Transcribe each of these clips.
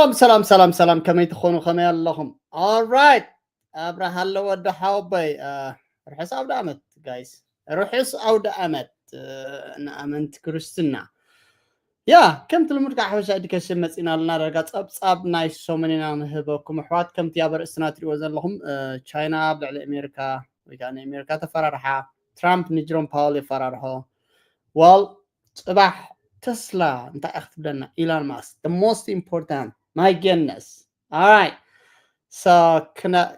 ሰላም ሰላም ሰላም ሰላም፣ ከመይ ትኾኑ? ከመይ ኣለኹም? Alright፣ ኣብርሃ ኣለዎ ወዲ ሓወቦይ። ርሑስ ኣውደ ኣመት ጋይስ፣ ርሑስ ኣውደ ኣመት ንኣመንቲ ክርስትና። ያ፣ ከምቲ ልሙድ ከዓ ሓበሻ ኤዱኬሽን መፂና ኣለና። ዳርጋ ፀብፃብ ናይ ሰሙን ኢና ንህበኩም ኣሕዋት። ከምቲ ኣብ ኣርእስትና ትሪእዎ ዘለኹም፣ ቻይና ኣብ ልዕሊ ኣሜሪካ ወይ ከዓ ንኣሜሪካ ተፈራርሓ፣ ትራምፕ ንጅሮም ፓወል የፈራርሖ። ዋል፣ ፅባሕ ተስላ እንታይ እያ ክትብለና? ኢላን ማስክ፣ the most important፣ my goodness። Alright፣ so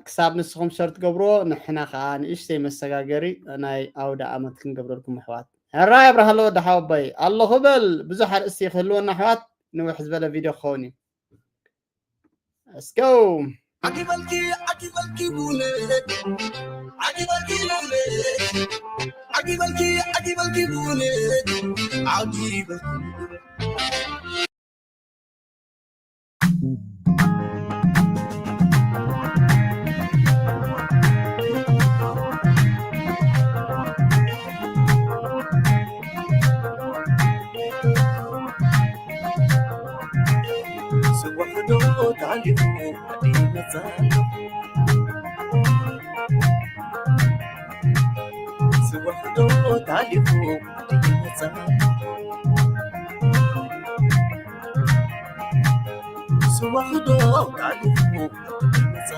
ክሳብ ንስኹም ሸር ትገብርዎ፣ ንሕና ከዓ ንእሽተይ መሰጋገሪ ናይ ኣውደ ኣመት ክንገብረልኩም ኣሕዋት። ሕራይ ኣብርሃ ኣለዎ ወዲ ሓወቦይ፣ ኣለኹ በል። ብዙሕ ኣርእስቲ ክህልወና ኣሕዋት፣ ንውሕ ዝበለ ቪድዮ ክኸውን እዩ። Let's go። ዓጊበልኪ ዓጊበልኪ ውለድ፣ ዓጊበልኪ ውለድ፣ ዓጊበልኪ ዓጊበልኪ ውለድ፣ ዓጊበልኪ። ስውሕዶ ታሊሙ ይመጻ፣ ስውሕዶ ታሊሙ ይመጻ፣ ስውሕዶ ታሊሙ ይመጻ።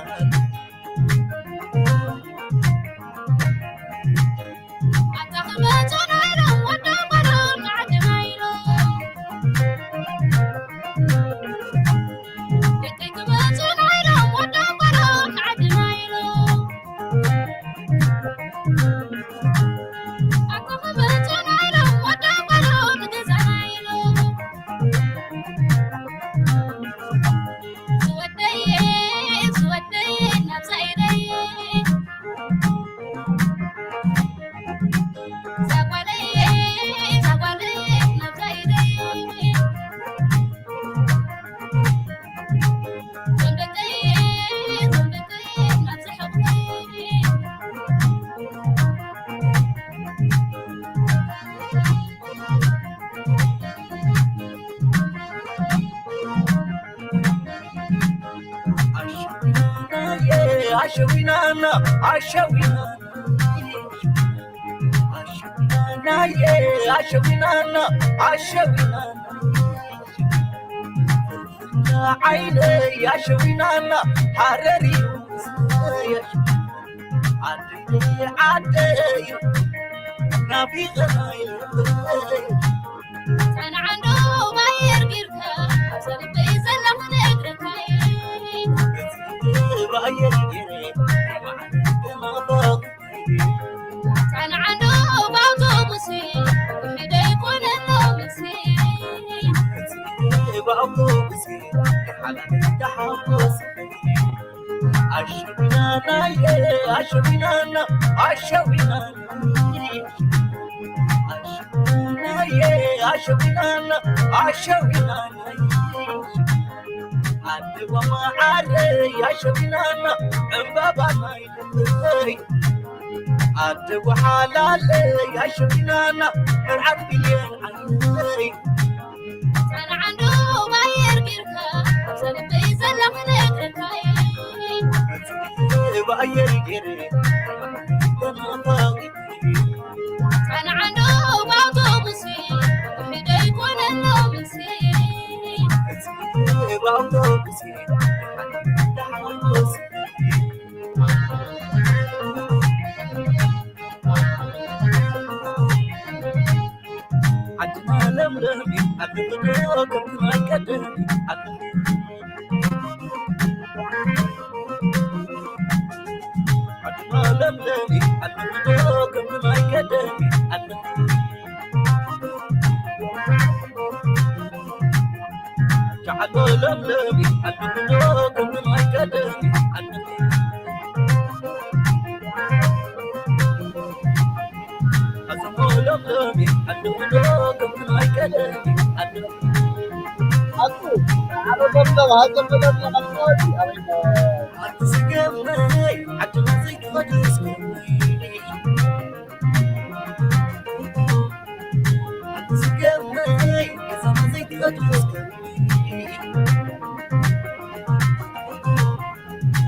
ኣሸዊናና ኣሸዊናና ኣሸዊናና ኣሸዊናና ዓይነይ ኣሸዊናና ሃረሪ ዓደይ ዓደይ ናፊቐናይ ጸንዓንዶ ባየር ቢርካ ኣብ ሰልበይ ዘለኹ ነግረካይ ባየር ቢረ ጸንዓንዶ ባውቶቡስ ውሕደይ ኮነሎ ምሲ ባውቶቡስ ሓላ ተሓጎስ ኣሸዊናናየ ኣሸዊናና ኣሸዊናና ኣሸዊናናየ ኣሸዊናና ኣሸዊናናየ ኣደዋ መዓረይ ኣሸዊናና ዕምባባ ናይ ልበይ ኣደዋ ሓላለይ ኣሸዊናና መርዓት ብሌን ዓይነይ ጸንዓንዶ ባየር ጌርካ ኣብ ሰልበይ ዘለኹ ነግረካይ ባየር ጌረ ተናፋቂ ጸንዓንዶ ባውቶቡስ ውሕደይ ኮነሎ ምሲ ባውቶቡስ ተሓጎስ ዓድና ለምለም ኣድንዶ ከምቲ ናይ ቀደም ዓድና ለምለም ኣድንዶ ከምቲ ናይ ቀደም ጃዓዶ ለምለም ኣድንዶ ከምቲ ናይ ቀደም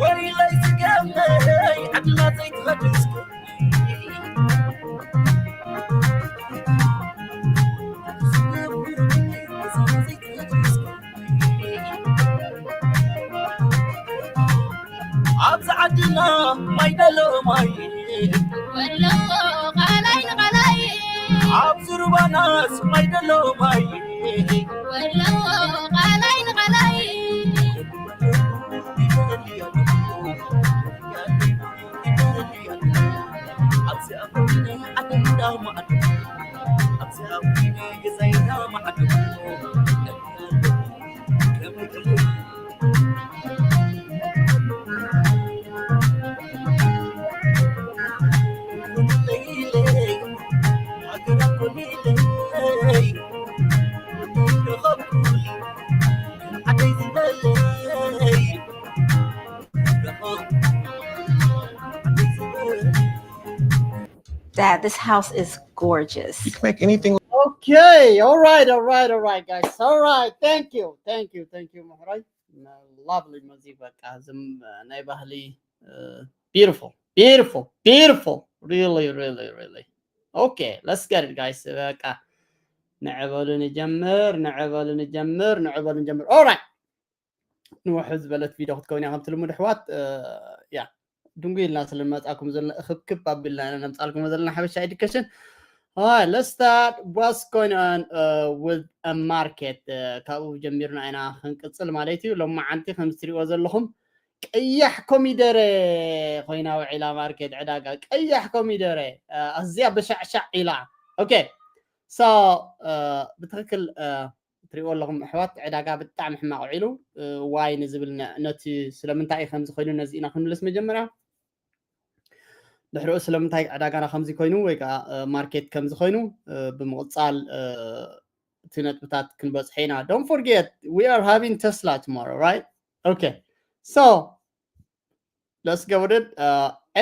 ወይለይ ስጋመይ ዓድና ዘይትኸድስ ኣብዚ ዓድና ማይ ደሎ ማይ ወሎ ቃላይ ንቃላይ ኣብ ዙርባናስ ማይ ደሎ ማይ ወሎ ቃላይ ንቃላይ ኣብዚ ኣቦነ ዓደንዳ ማዕዶ ኣብዚ ኣቦነ ገዛይና ማዕዶ Dad, this house is gorgeous. You can make anything. Okay, all right, all right, all right, guys. All right, thank you, thank you, thank you, Mahrai. Lovely music, በቃ ዝም ናይ ባህሊ beautiful, beautiful, beautiful. Really, really, really. Okay, let's get it, guys. በቃ ንዕበሉ ንጀምር፣ ንዕበሉ ንጀምር፣ ንዕበሉ ንጀምር። All right. ንውሕ ዝበለት ቪድዮ ክትከውን እያ ከምቲ ልሙድ ኣሕዋት። ያ ድንጉ ኢልና ስለ ንመፃኩም ዘለና እክብክብ ኣቢልና ኢና ነምፃልኩም ዘለና ሓበሻ education. Alright, let's start what's going on uh, with a market. Uh, ካብኡ ጀሚርና ኢና ክንቅፅል ማለት እዩ። ሎማዓንቲ ከም እትሪእዎ ዘለኹም ቀያሕ ኮሚደረ ኮይና ውዒላ ማርኬት ዕዳጋ። ቀያሕ ኮሚደረ ኣዝያ በሻዕሻዕ ኢላ። Okay, so ብትክክል ትሪእዎ ኣለኹም ኣሕዋት፣ ዕዳጋ ብጣዕሚ ሕማቕ ውዒሉ። ዋይ ንዝብል ነቲ ስለምንታይ እዩ ከምዚ ኮይኑ ነዚ ኢና ክንምልስ መጀመርያ። ድሕሪኡ ስለምንታይ ዕዳጋና ከምዚ ኮይኑ ወይ ከዓ ማርኬት ከምዚ ኮይኑ ብምቕፃል እቲ ነጥብታት ክንበፅሖ ኢና። Don't forget we are having Tesla tomorrow, right? Okay, so let's go with it.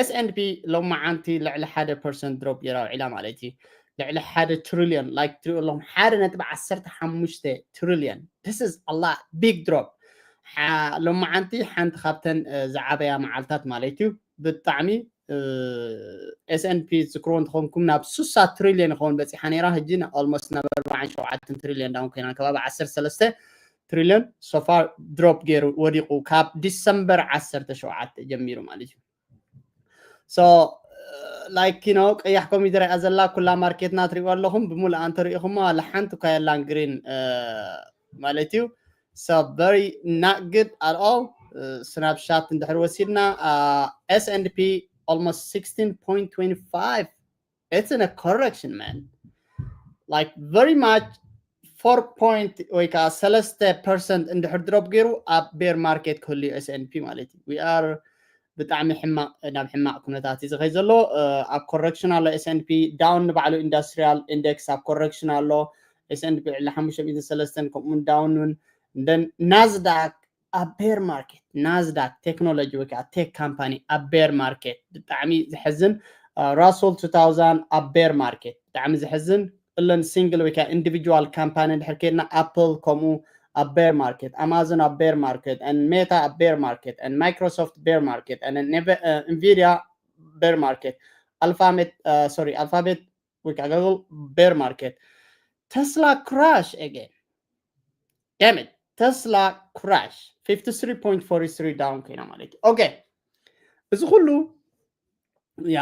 S&P ሎማዓንቲ ልዕሊ ሓደ ፐርሰንት ድሮፕ ገይራ ውዒላ ማለት እዩ። ልዕሊ ሓደ ትሪልዮን፣ like ትሪኦ ኣለኹም ሓደ ነጥቢ ዓሰርተ ሓሙሽተ ትሪልዮን። This is a lot, big drop. ሎማዓንቲ ሓንቲ ካብተን ዝዓበያ መዓልታት ማለት እዩ። ብጣዕሚ S&P ዝክርዎ እንተኾንኩም ናብ ስሳ ትሪልዮን ይኸውን በፂሓ ነይራ። ሕጂ almost ናብ ኣርባዓን ሸውዓተን ትሪልዮን ዳውን ኮይና፣ ከባቢ ዓሰርተ ሰለስተ ትሪልዮን so far ድሮፕ ገይሩ ወዲቑ ካብ ዲሰምበር ዓሰርተ ሸውዓተ ጀሚሩ ማለት እዩ። So like you know ቀያሕ ኮሚደረ እያ ዘላ ኩላ ማርኬትና ትሪእዋ ኣለኹም። ብምሉኣ እንተሪኢኹማ ዋላ ሓንቲ እኳ የላን ግሪን ማለት እዩ። So very not good at all. ስናፕሻት እንድሕር ወሲድና S&P almost sixteen point twenty five, it's in a correction, man. Like very much four point ወይ ከዓ ሰለስተ ፐርሰንት እንድሕር ድሮፕ ገይሩ ኣብ ቤር ማርኬት ክህሉ እዩ S&P ማለት እዩ። We are ብጣዕሚ ሕማቕ፣ ናብ ሕማቕ ኩነታት እዩ ዝኸይ ዘሎ። ኣብ ኮረክሽን ኣሎ S&P ዳውን ንባዕሉ ኢንዱስትሪያል ኢንደክስ ኣብ ኮረክሽን ኣሎ። S&P ዕላ ሓሙሽተ ሚእትን ሰለስተን ከምኡውን ዳውን እውን። Then ናዝዳክ ኣብ ቤር ማርኬት፣ ናዝዳክ ቴክኖሎጂ ወይ ከዓ ቴክ ካምፓኒ ኣብ ቤር ማርኬት። ብጣዕሚ ዝሕዝን። ራሶል two thousand ኣብ ቤር ማርኬት። ብጣዕሚ ዝሕዝን። እለን ሲንግል ወይ ከዓ ኢንዲቪጁዋል ካምፓኒ እንድሕር ከድና ኣፕል ከምኡ ኣብ ቤር ማርኬት፣ ኣማዞን ኣብ ቤር ማርኬት፣ ሜታ ኣብ ቤር ማርኬት፣ ማይክሮሶፍት ቤር ማርኬት፣ ኢንቪዲያ ቤር ማርኬት፣ ኣልፋቤት ሶሪ ኣልፋቤት ወይ ከዓ ጉግል ቤር ማርኬት። ተስላ ክራሽ again. Damn it. ተስላ ክራሽ fifty three point four three ዳውን ኮይና ማለት እዩ። Okay, እዚ ኩሉ ያ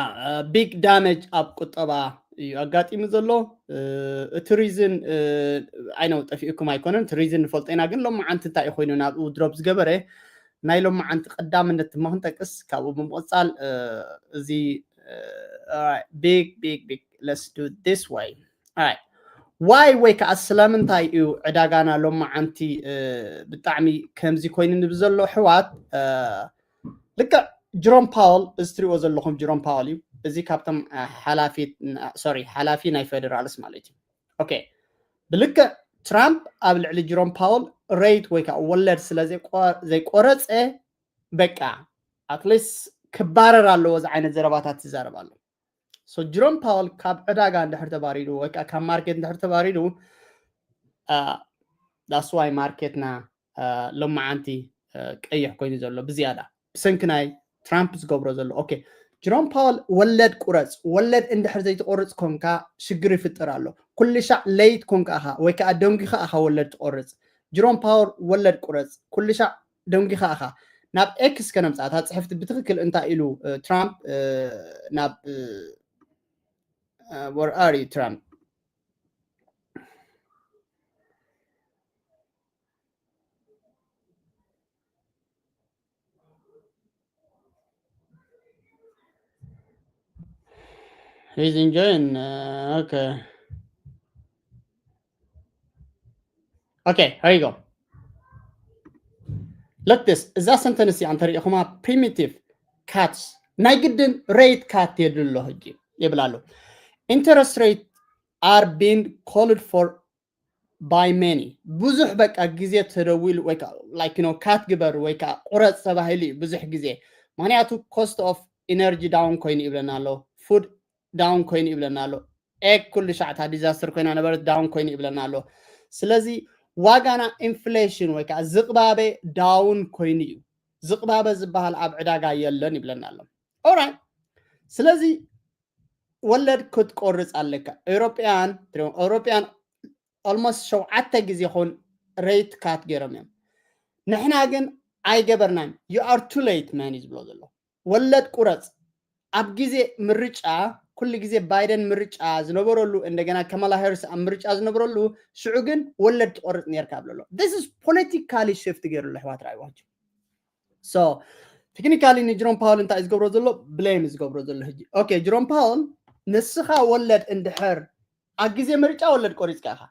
ቢግ ዳመጅ ኣብ ቁጠባ እዩ ኣጋጢሙ ዘሎ። እቲ ሪዝን ኣይነው ጠፊኡኩም ኣይኮነን፣ እቲ ሪዝን ንፈልጦ ኢና። ግን ሎማዓንቲ እንታይ እዩ ኮይኑ ናብኡ ድሮፕ ዝገበረ? ናይ ሎማዓንቲ ቀዳምነት ድማ ክንጠቅስ ካብኡ ብምቕፃል እዚ big big big let's do this way. Alright, why ወይ ከዓ ስለምንታይ እዩ ዕዳጋና ሎማዓንቲ ብጣዕሚ ከምዚ ኮይኑ ንብዘሎ ኣሕዋት? ልክዕ ጅሮም ፓወል፣ እዚ ትሪእዎ ዘለኹም ጅሮም ፓወል እዩ። እዚ ካብቶም ሓላፊ ሶሪ ሓላፊ ናይ ፌደራልስ ማለት እዩ። Okay, ብልክዕ ትራምፕ ኣብ ልዕሊ ጅሮም ፓወል ሬት ወይ ከዓ ወለድ ስለ ዘይቆረፀ በቃ ኣትሊስት ክባረር ኣለዎ እዚ ዓይነት ዘረባታት ይዛረብ ኣሎ። So ጅሮም ፓወል ካብ ዕዳጋ እንድሕር ተባሪዱ ወይ ከዓ ካብ ማርኬት እንድሕር ተባሪዱ that's why ማርኬትና ሎማዓንቲ ቀይሕ ኮይኑ ዘሎ ብዝያዳ። ብሰንኪ ናይ ትራምፕ ዝገብሮ ዘሎ። ኦኬ፣ ጅሮም ፓወል ወለድ ቁረፅ፣ ወለድ እንድሕር ዘይትቆርፅ ኮንካ ሽግር ይፍጠር ኣሎ። ኩሉ ሻዕ ለይት ኮንካ ኣኻ ወይ ከዓ ደንጊኻ ኣኻ ወለድ ትቆርፅ። ጅሮም ፓወል ወለድ ቁረፅ፣ ኩሉ ሻዕ ደንጊኻ ኣኻ። ናብ ኤክስ ከነምፃ እታ ፅሕፍቲ ብትክክል እንታይ ኢሉ ትራምፕ ናብ where are you Trump? He's enjoying. Uh, okay. Okay, here you go. Look this. እዛ ሰንተንስ እያ እንተሪኢኹማ primitive cuts ናይ ግድን rate cut የድልሎ ሕጂ ይብል ኣሎ። Interest rate are being called for by many ብዙሕ በቃ ግዜ ተደዊሉ ወይ ከዓ like you know cut ግበር ወይ ከዓ ቁረፅ ተባሂሉ እዩ ብዙሕ ግዜ። ምክንያቱ cost of energy down ኮይኑ ይብለና ኣሎ፣ food down ኮይኑ ይብለና ኣሎ፣ egg ኩሉ ሻዕታ disaster ኮይና ነበረት down ኮይኑ ይብለና ኣሎ። ስለዚ ዋጋና inflation ወይ ከዓ ዝቕባበ down ኮይኑ እዩ። ዝቕባበ ዝበሃል ኣብ ዕዳጋ የለን ይብለና ኣሎ። Alright፣ ስለዚ ወለድ ክትቆርፅ ኣለካ። ኤውሮጳያን ኤውሮጳያን almost ሸውዓተ ግዜ ኹን rate cut ገይሮም እዮም። ንሕና ግን ኣይገበርናን። You are too late man እዩ ዝብሎ ዘሎ። ወለድ ቁረፅ። ኣብ ግዜ ምርጫ ኩሉ ግዜ ባይደን ምርጫ ዝነበረሉ እንደገና ከማላ ሃሪስ ኣብ ምርጫ ዝነበረሉ ሽዑ ግን ወለድ ትቆርፅ ነርካ ብለሎ። This is politically shift ገይሩ ኣሎ ኣሕዋት ራይዋቸው። So technically ንጅሮም ፓወል እንታይ ዝገብሮ ዘሎ? Blame ዝገብሮ ዘሎ ሕጂ። Okay ጅሮም ፓወል ንስኻ ወለድ እንድሕር ኣብ ግዜ ምርጫ ወለድ ቆሪፅካ ኢኻ።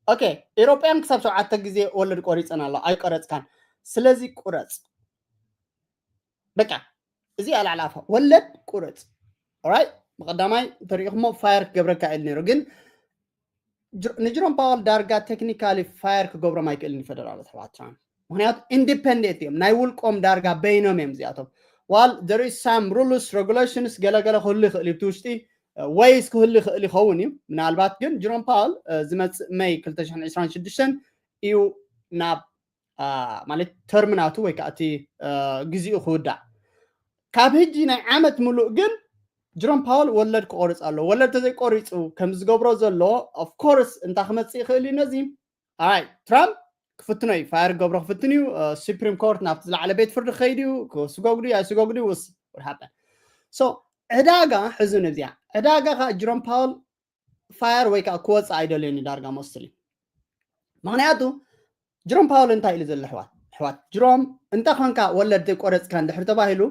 Okay ኤውሮጳያን ክሳብ ሸውዓተ ግዜ ወለድ ቆሪፀን ኣሎ ኣይቆረፅካን። ስለዚ ቁረፅ በቃ እዚኣ ላዕሊ ኣፋ ወለድ ቁረፅ። Alright ብቀዳማይ እንተሪኢኹሞ fire ክገብረካ ኢሉ ነይሩ ግን ንጅሮም ፓወል ዳርጋ technically fire ክገብሮም ኣይክእልን እዩ ፌደራል ኣሕዋት ትራምፕ። ምክንያቱ independent እዮም፣ ናይ ውልቆም ዳርጋ በይኖም እዮም እዚኣቶም። While there is some rules regulations ገለገለ ክህሉ ይኽእል እዩ ብቲ ውሽጢ ways ክህሉ ይኽእል ይኸውን እዩ። ምናልባት ግን ጅሮም ፓወል ዝመፅእ መይ ክልተ ሽሕን ዕስራን ሽዱሽተን እዩ ናብ ማለት ተርም ናቱ ወይ ከዓ እቲ ግዜኡ ክውዳእ። ካብ ሕጂ ናይ ዓመት ምሉእ ግን ጅሮም ፓወል ወለድ ክቆርፅ ኣሎ። ወለድ ተዘይቆሪፁ ከም ዝገብሮ ዘሎ of course እንታይ ክመፅእ ይኽእል እዩ ነዚ። Alright ትራምፕ ክፍትኖ እዩ፣ fire ክገብሮ ክፍትን እዩ። Supreme Court ናብቲ ዝለዓለ ቤት ፍርዲ ክኸይድ እዩ። ክስጎግዱ እዩ ኣይስጎግዱ እዩ ውስ what happen። So ዕዳጋ ሕዚ ነዚኣ ዕዳጋ ከዓ ጅሮም ፓወል fire ወይ ከዓ ክወፅእ ኣይደልዮን እዩ ዳርጋ mostly። ምክንያቱ ጅሮም ፓወል እንታይ ኢሉ ዘሎ ኣሕዋት ኣሕዋት ጅሮም እንተ ኾንካ ወለድ ዘይቆረፅካ እንድሕር ተባሂሉ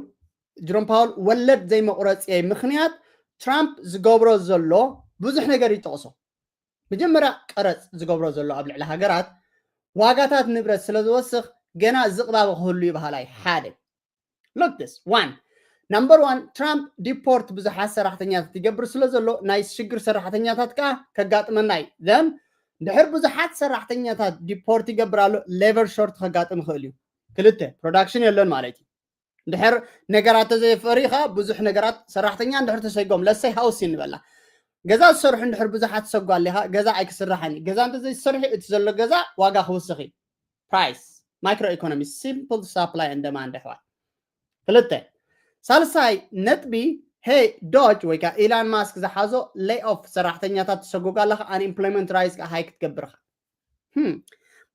ጅሮም ፓወል ወለድ ዘይመቁረፅየይ ምክንያት ትራምፕ ዝገብሮ ዘሎ ብዙሕ ነገር ይጠቕሶ። መጀመርያ ቀረፅ ዝገብሮ ዘሎ ኣብ ልዕሊ ሃገራት ዋጋታት ንብረት ስለ ዝወስኽ ገና ዝቕባበ ክህሉ እዩ በሃላይ ሓደ። Look this one number one ትራምፕ deport ብዙሓት ሰራሕተኛታት ይገብር ስለ ዘሎ ናይ ሽግር ሰራሕተኛታት ከዓ ከጋጥመና እዩ። Then ድሕር ብዙሓት ሰራሕተኛታት deport ይገብር ኣሎ labor short ከጋጥም ይኽእል እዩ። ክልተ production የለን ማለት እዩ። እንድሕር ነገራት ተዘይፈሪኻ ብዙሕ ነገራት ሰራሕተኛ እንድሕር ተሰጎም let's say housing ንበላ ገዛ ዝሰርሑ እንድሕር ብዙሓት ሰጓ ኣለኻ ገዛ ኣይክስራሕን ገዛ እንተዘይሰርሒ እቲ ዘሎ ገዛ ዋጋ ክውስኽ እዩ። Price micro economy simple supply and demand ኣሕዋት። ክልተ ሳልሳይ ነጥቢ hey Doge ወይ ከዓ ኢላን ማስክ ዝሓዞ lay off ሰራሕተኛታት ትሰጎጋ ኣለኻ unemployment rise ከዓ high ክትገብር ኢኻ።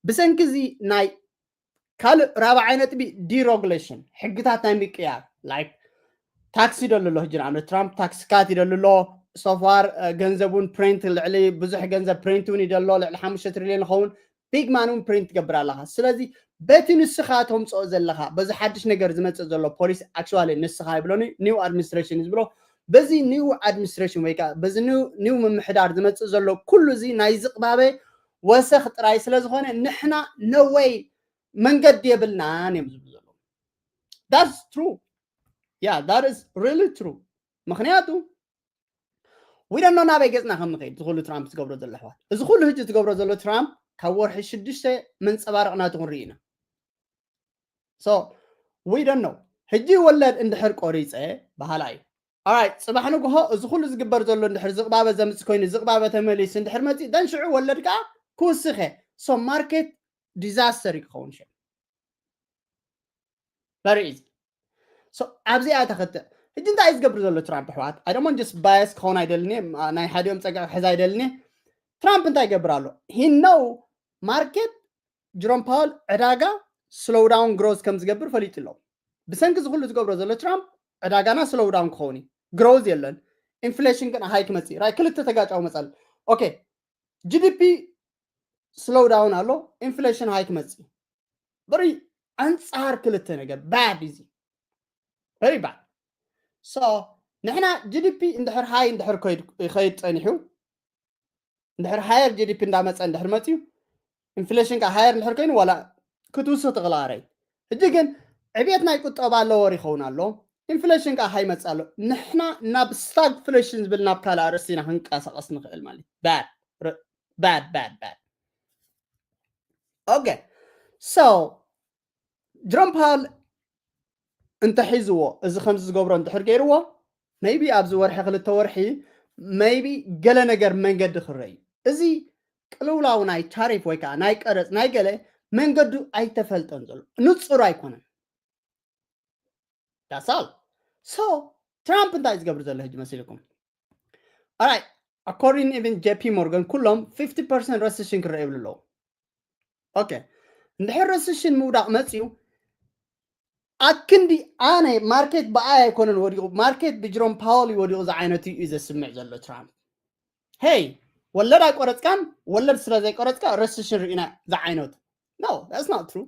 ብሰንኪ እዚ ናይ ካልእ ራብዓይ ነጥቢ deregulation ሕግታት ናይ ምቅያር like tax ይደሉ ኣሎ ሕጂ ንኣብነት ትራምፕ tax cut ይደሉ ኣሎ። So far ገንዘብ እውን print ልዕሊ ብዙሕ ገንዘብ print እውን ይደሎ ልዕሊ ሓሙሽተ ትሪልዮን ይኸውን big money እውን print ትገብር ኣለኻ። ስለዚ በቲ ንስኻ ተምፅኦ ዘለኻ በዚ ሓድሽ ነገር ዝመፅእ ዘሎ policy actually ንስኻ ይብሎኒ new administration ዝብሎ በዚ new administration ወይ ከዓ በዚ new ምምሕዳር ዝመፅእ ዘሎ ኩሉ እዚ ናይ ዝቕባበ ወሰኽ ጥራይ ስለ ዝኾነ ንሕና no way መንገዲ የብልናን እዮም ዝብሉ ዘለዉ። That's true. Yeah, that is really true. ምክንያቱ we don't know ናበይ ገፅና ከም ንኸይድ እዚ ኩሉ ትራምፕ ዝገብሮ ዘሎ ኣሕዋት። እዚ ኩሉ ሕጂ ዝገብሮ ዘሎ ትራምፕ ካብ ወርሒ ሽዱሽተ መንፀባረቕ ናቱ ክንርኢ ኢና። So we don't know ሕጂ ወለድ እንድሕር ቆሪፀ በሃላ እዩ። Alright ፅባሕ ንግሆ እዚ ኩሉ ዝግበር ዘሎ እንድሕር ዝቕባበ ዘምፅ ኮይኑ ዝቕባበ ተመሊሱ እንድሕር መፂ then ሽዑ ወለድ ከዓ ክውስኸ so market disaster እዩ ክኸውን ሽዑ። Very easy። ኣብዚኣ ተኸትዕ። ሕጂ እንታይ እዩ ዝገብር ዘሎ ትራምፕ ኣሕዋት? I don't want just bias ክኸውን ኣይደልን እየ፣ ማ- ናይ ሓዲኦም ጸጋ ክሕዝ ኣይደልን እየ። ትራምፕ እንታይ ይገብር ኣሎ? He know market Jerome Powell ዕዳጋ slow down growth ከም ዝገብር ፈሊጡ ኣሎ። ብሰንኪ እዚ ኩሉ ዝገብሮ ዘሎ ትራምፕ ዕዳጋና slow down ክኸውን እዩ። Growth የለን። Inflation ግን ሃይ ክመጽእ ራይ ክልተ ተጋጫው መጻል። Okay, GDP slow down ኣሎ፣ inflation ሃይ ክመጽእ። በሪ ኣንጻር ክልተ ነገር bad እዩ። Very bad. So ንሕና GDP እንድሕር ሃይ እንድሕር ኮይድ- ይኸይድ ጸኒሑ፣ እንድሕር higher GDP እንዳመጸ እንድሕር መጽዩ፣ inflation ከ higher እንድሕር ኮይኑ ዋላ ክትውስኽ ትኽእል ኣረይ። ሕጂ ግን ዕብየት ናይ ቁጠባ lower ይኸውን ኣሎ፣ inflation ከ ሃይ መጽእ ኣሎ። ንሕና ናብ stagflation ዝብል ናብ ካልእ ኣርእስቲ ኢና ክንቀሳቐስ ንኽእል ማለት እዩ። Bad, bad, bad, bad. Okay, so Jerome Powell እንተሒዝዎ፣ እዚ ከምዚ ዝገብሮ እንድሕር ገይርዎ፣ maybe ኣብዚ ወርሒ ክልተ ወርሒ maybe ገለ ነገር መንገዲ ክረይ እዩ። እዚ ቅልውላው ናይ ታሪፍ ወይ ከዓ ናይ ቀረጽ ናይ ገለ መንገዱ ኣይተፈልጠን ዘሎ፣ ንጹር ኣይኮነን። That's all. So ትራምፕ እንታይ ዝገብር ዘሎ ሕጂ መሲልኩም? Alright, according even JP Morgan ኩሎም fifty percent recession ክረአ ይብሉ ኣለዉ። Okay, እንድሕር recession ምውዳቕ መፅዩ ኣክንዲ ኣነ ማርኬት ብኣይ ኣይኮነን ወዲቑ፣ ማርኬት ብጅሮም ፓወል እዩ ወዲቑ ዝዓይነቱ እዩ ዘስምዕ ዘሎ ትራምፕ። Hey, ወለድ ኣይቆረፅካን፣ ወለድ ስለ ዘይቆረፅካ recession ርኢና ዝዓይነቱ። No, that's not true.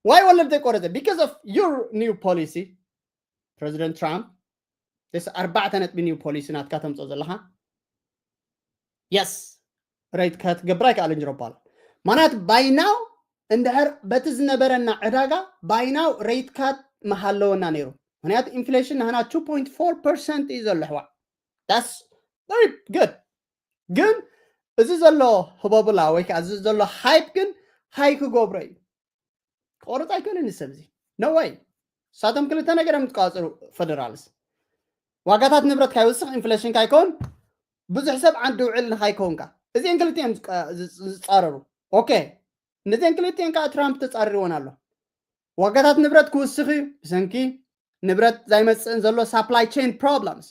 Why ወለድ ዘይቆረፀ? Because of your new policy, ፕረዚደንት ትራምፕ። ስ ኣርባዕተ ነጥቢ new policy ናትካ ተምፅኦ ዘለኻ። Yes, rate cut ክትገብር ኣይከኣልን ጅሮም ፓወል። ማናት by now እንድሕር በቲ ዝነበረና ዕዳጋ by now rate cut ምሃለወና ነይሩ። ምክንያቱ inflation ናህና two point four percent እዩ ዘሎ ኣሕዋት። That's very good. ግን እዚ ዘሎ ህቦብላ ወይ ከዓ እዚ ዘሎ hype ግን ሃይ ክገብሮ እዩ። ክቆርፅ ኣይክእልን እዩ ሰብ እዚ። No way. ንሳቶም ክልተ ነገር እዮም ዝቋፅሩ፣ ፌደራልስ። ዋጋታት ንብረት ካይወስኽ፣ ኢንፍሌሽን ካይከውን፣ ብዙሕ ሰብ ዓንዲ ውዕል ንካይከውንካ። እዚአን ክልቲአን ዝቃ- ዝ- ዝፃረሩ። Okay, እነዚአን ክልቲአን ከዓ ትራምፕ ተፃሪርወን ኣሎ። ዋጋታት ንብረት ክውስኽ እዩ ብሰንኪ ንብረት ዘይመፅእን ዘሎ supply chain problems,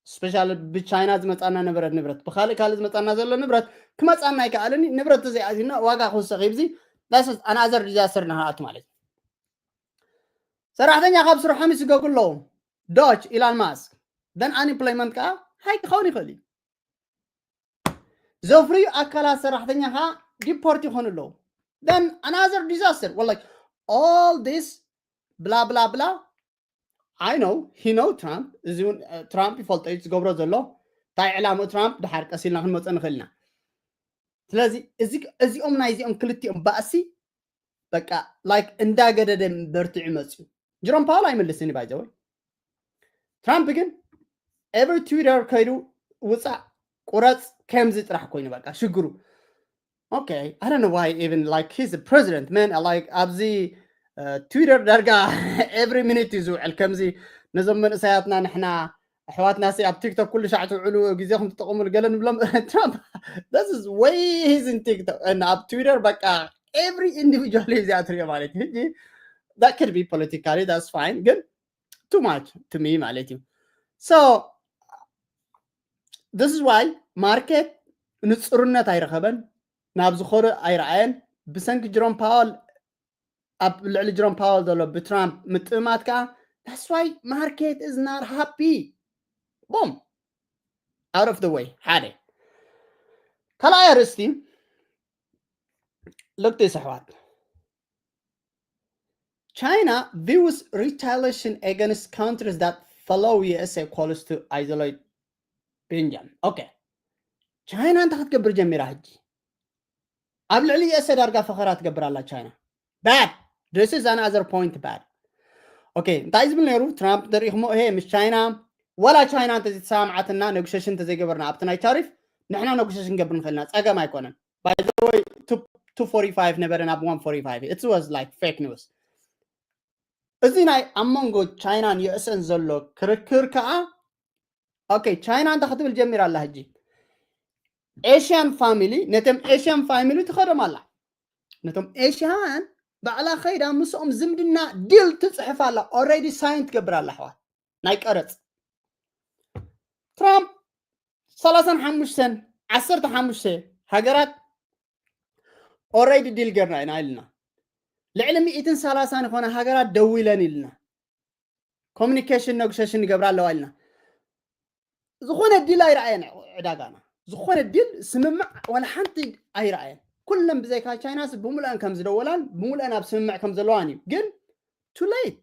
especially ብቻይና ዝመፃና ንብረት ንብረት ብካልእ ካልእ ዝመፃና ዘሎ ንብረት ክመፃና ኣይከኣልን እዩ። ንብረት ተዘይኣትና ዋጋ ክውስኽ ይብዚ that's another disaster ንክኣቱ ማለት እዩ። ሰራሕተኛ ካብ ስርሖም ይስገጉ ኣለዉ። ዶች ኢላን ማስክ then unemployment ከዓ ሃይ ክኸውን ይኽእል እዩ። ዘፍርዩ ኣካላት ሰራሕተኛ ከዓ ዲፖርት ይኾኑ ኣለዉ። Then another disaster. Well, like, all this ብላ ብላ ብላ። I know, he know ትራምፕ። እዚ እውን ትራምፕ ይፈልጦ እዩ ዝገብሮ ዘሎ። እንታይ ዕላምኡ ትራምፕ ድሓር ቀስ ኢልና ክንመፀ ንኽእል ኢና። ስለዚ እዚ እዚኦም ናይዚኦም ክልቲኦም ባእሲ በቃ like እንዳገደደ በርትዑ መፅዩ። ጅሮም ፓወል ኣይመልስን እዩ ባይዘወይ። ትራምፕ ግን every Twitter ከይዱ ውፃእ ቁረፅ ከምዚ ጥራሕ ኮይኑ በቃ ሽግሩ። Okay, I don't know why even like he's a president man. Like ኣብዚ ትዊተር ዳርጋ every minute እዩ ዝውዕል። ከምዚ ነዞም መንእሰያትና ንሕና ኣሕዋትና ሲ ኣብ ቲክቶክ ኩሉ ሻዕ ትውዕሉ ግዜኹም ትጠቐሙሉ ገለ ንብሎም ትራምፕ this is way he's in TikTok and ኣብ ትዊተር በቃ every individual እዩ እዚኣ ትሪኦ ማለት እዩ። ሕጂ that could be politically that's fine ግን too much to me ማለት እዩ። So this is why ማርኬት ንፅሩነት ኣይረኸበን፣ ናብ ዝኾነ ኣይረኣየን። ብሰንኪ ጅሮም ፓወል ኣብ ልዕሊ ጅሮም ፓወል ዘሎ ብትራምፕ ምጥማት ከዓ that's why market is not happy. Boom, out of the way ሓደ ካልኣይ ኣርእስቲ ልክቲ ኣሕዋት China views retaliation against countries that follow U S A calls to isolate Xinjiang. Okay, ቻይና እንታይ ክትገብር ጀሚራ ሕጂ? ኣብ ልዕሊ U S A ዳርጋ ፈኸራ ትገብር ኣላ ቻይና። Bad. This is another point bad. Okay, እንታይ ዝብል ነይሩ ትራምፕ ተሪእኹሞ? ይሄ ምስ ቻይና ዋላ ቻይና እንተዘይተሰማምዓትና ኔጎሽሽን እንተዘይገበርና ኣብቲ ናይ ታሪፍ ንሕና ኔጎሽሽን ገብር ንኽእልና ፀገም ኣይኮነን። By the way, two forty-five ነበረ ናብ one forty-five. It was like fake news. እዚ ናይ ኣብ መንጎ ቻይናን U S A ን ዘሎ ክርክር ከዓ okay, ቻይና እንታይ ክትብል ጀሚራ ኣላ ሕጂ? ኤሽያን ፋሚሊ ነቶም ኤሽያን ፋሚሊ ትኸዶም ኣላ። ነቶም ኤሽያን ባዕላ ከይዳ ምስኦም ዝምድና ዲል ትፅሕፍ ኣላ። Already ሳይን ትገብር ኣላ ኣሕዋት። ናይ ቀረፅ ትራምፕ ሰላሳን ሓሙሽተን ዓሰርተ ሓሙሽተ ሃገራት already ዲል ገርና ኢና ኢልና። ልዕሊ ሚእትን ሰላሳን ዝኾነ ሃገራት ደዊለን ኢልና። ኮሚኒኬሽን ነጎሽሽን ይገብራ ኣለዋ ኢልና። ዝኾነ ዲል ኣይረኣየን ዕዳጋና። ዝኾነ ዲል ስምምዕ ዋላ ሓንቲ ኣይረኣየን። ኩለን ብዘይካ ቻይናስ ብምሉአን ከም ዝደወላን ብምሉአን ኣብ ስምምዕ ከም ዘለዋን እዩ። ግን too late።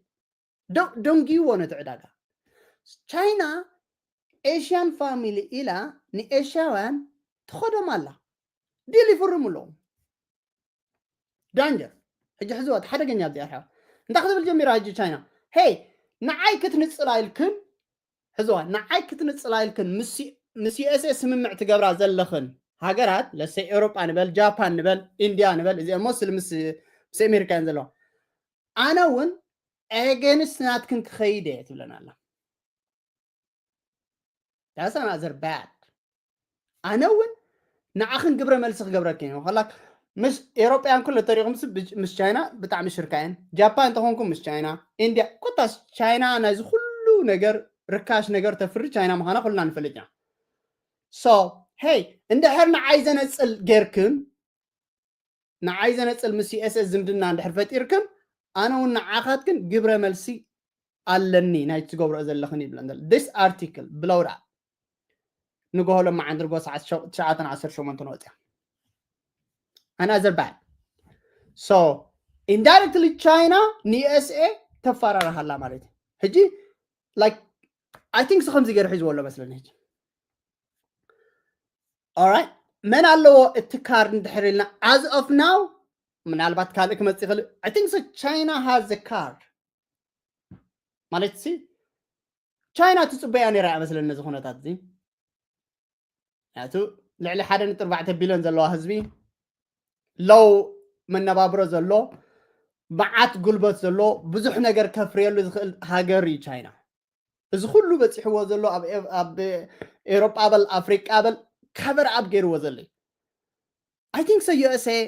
ደንጊይዎ ነቲ ዕዳጋ። ቻይና ኤሽያን ፋሚሊ ኢላ ንኤሽያውያን ትኸዶም ኣላ። ዲል ይፍርሙ ኣለዉ። ዳንጀር። ሕጂ ሕዝዋ እቲ ሓደገኛ ኣብዚኣ ርሓ እንታይ ክትብል ጀሚራ ሕጂ ቻይና? ሄይ ንዓይ ክትንፅላ ኢልክን ሕዝዋ ንዓይ ክትንፅላ ኢልክን ምስ ዩኤስኤ ስምምዕ ትገብራ ዘለኽን ሃገራት ለሰ ኤውሮጳ ንበል ጃፓን ንበል ኢንድያ ንበል እዚኦም ሞስል ምስ ኣሜሪካ እየን ዘለዋ። ኣነ እውን ኤገንስት ናትክን ክኸይድ እየ ትብለን ኣላ። That's another bad። ኣነ እውን ንዓኽን ግብረ መልሲ ክገብረክን እየ። ከላ ምስ ኤውሮጳያን ኩለ ተሪኹም ምስ ቻይና ብጣዕሚ ሽርካ እየን። ጃፓን እንተኾንኩም ምስ ቻይና፣ ኢንድያ ኮታስ ቻይና ናይዚ ኩሉ ነገር ርካሽ ነገር ተፍሪ ቻይና ምዃና ኩልና ንፈልጥ ኢና። So ሄይ እንድሕር ንዓይ ዘነፅል ጌርክን ንዓይ ዘነፅል ምስ ዩኤስኤስ ዝምድና እንድሕር ፈጢርክን ኣነ እውን ንዓኻትክን ግብረ መልሲ ኣለኒ ናይ ትገብርኦ ዘለኽን ይብለን ዘሎ this article ብለውዳ ንጎሆ ሎማዓንቲ ንጎ ሰዓት ትሽዓተን ዓሰርተ ሸሞንተን ወፅያ። Another bad. So indirectly ቻይና ንዩኤስኤ ተፈራርሃላ ማለት እዩ። ሕጂ like I think ከምዚ ገይሩ ሒዝዎ ኣሎ መስለኒ። ሕጂ alright መን ኣለዎ እቲ ካርድ እንድሕር ኢልና as of now ምናልባት ካልእ ክመፅእ ይኽእል። I think so China has a card ማለት ሲ ቻይና ትፅበያ ነይራ እያ መስለኒ ነዚ ኩነታት እዚ። ምክንያቱ ልዕሊ ሓደ ነጥቢ ኣርባዕተ ቢልዮን ዘለዋ ህዝቢ ለው መነባብሮ ዘሎ መዓት ጉልበት ዘሎ ብዙሕ ነገር ከፍርየሉ ዝኽእል ሃገር እዩ ቻይና። እዚ ኩሉ በፂሕዎ ዘሎ ኣብ ኤውሮጳ በል ኣፍሪቃ በል cover up ገይርዎ ዘሎ እዩ። I think so USA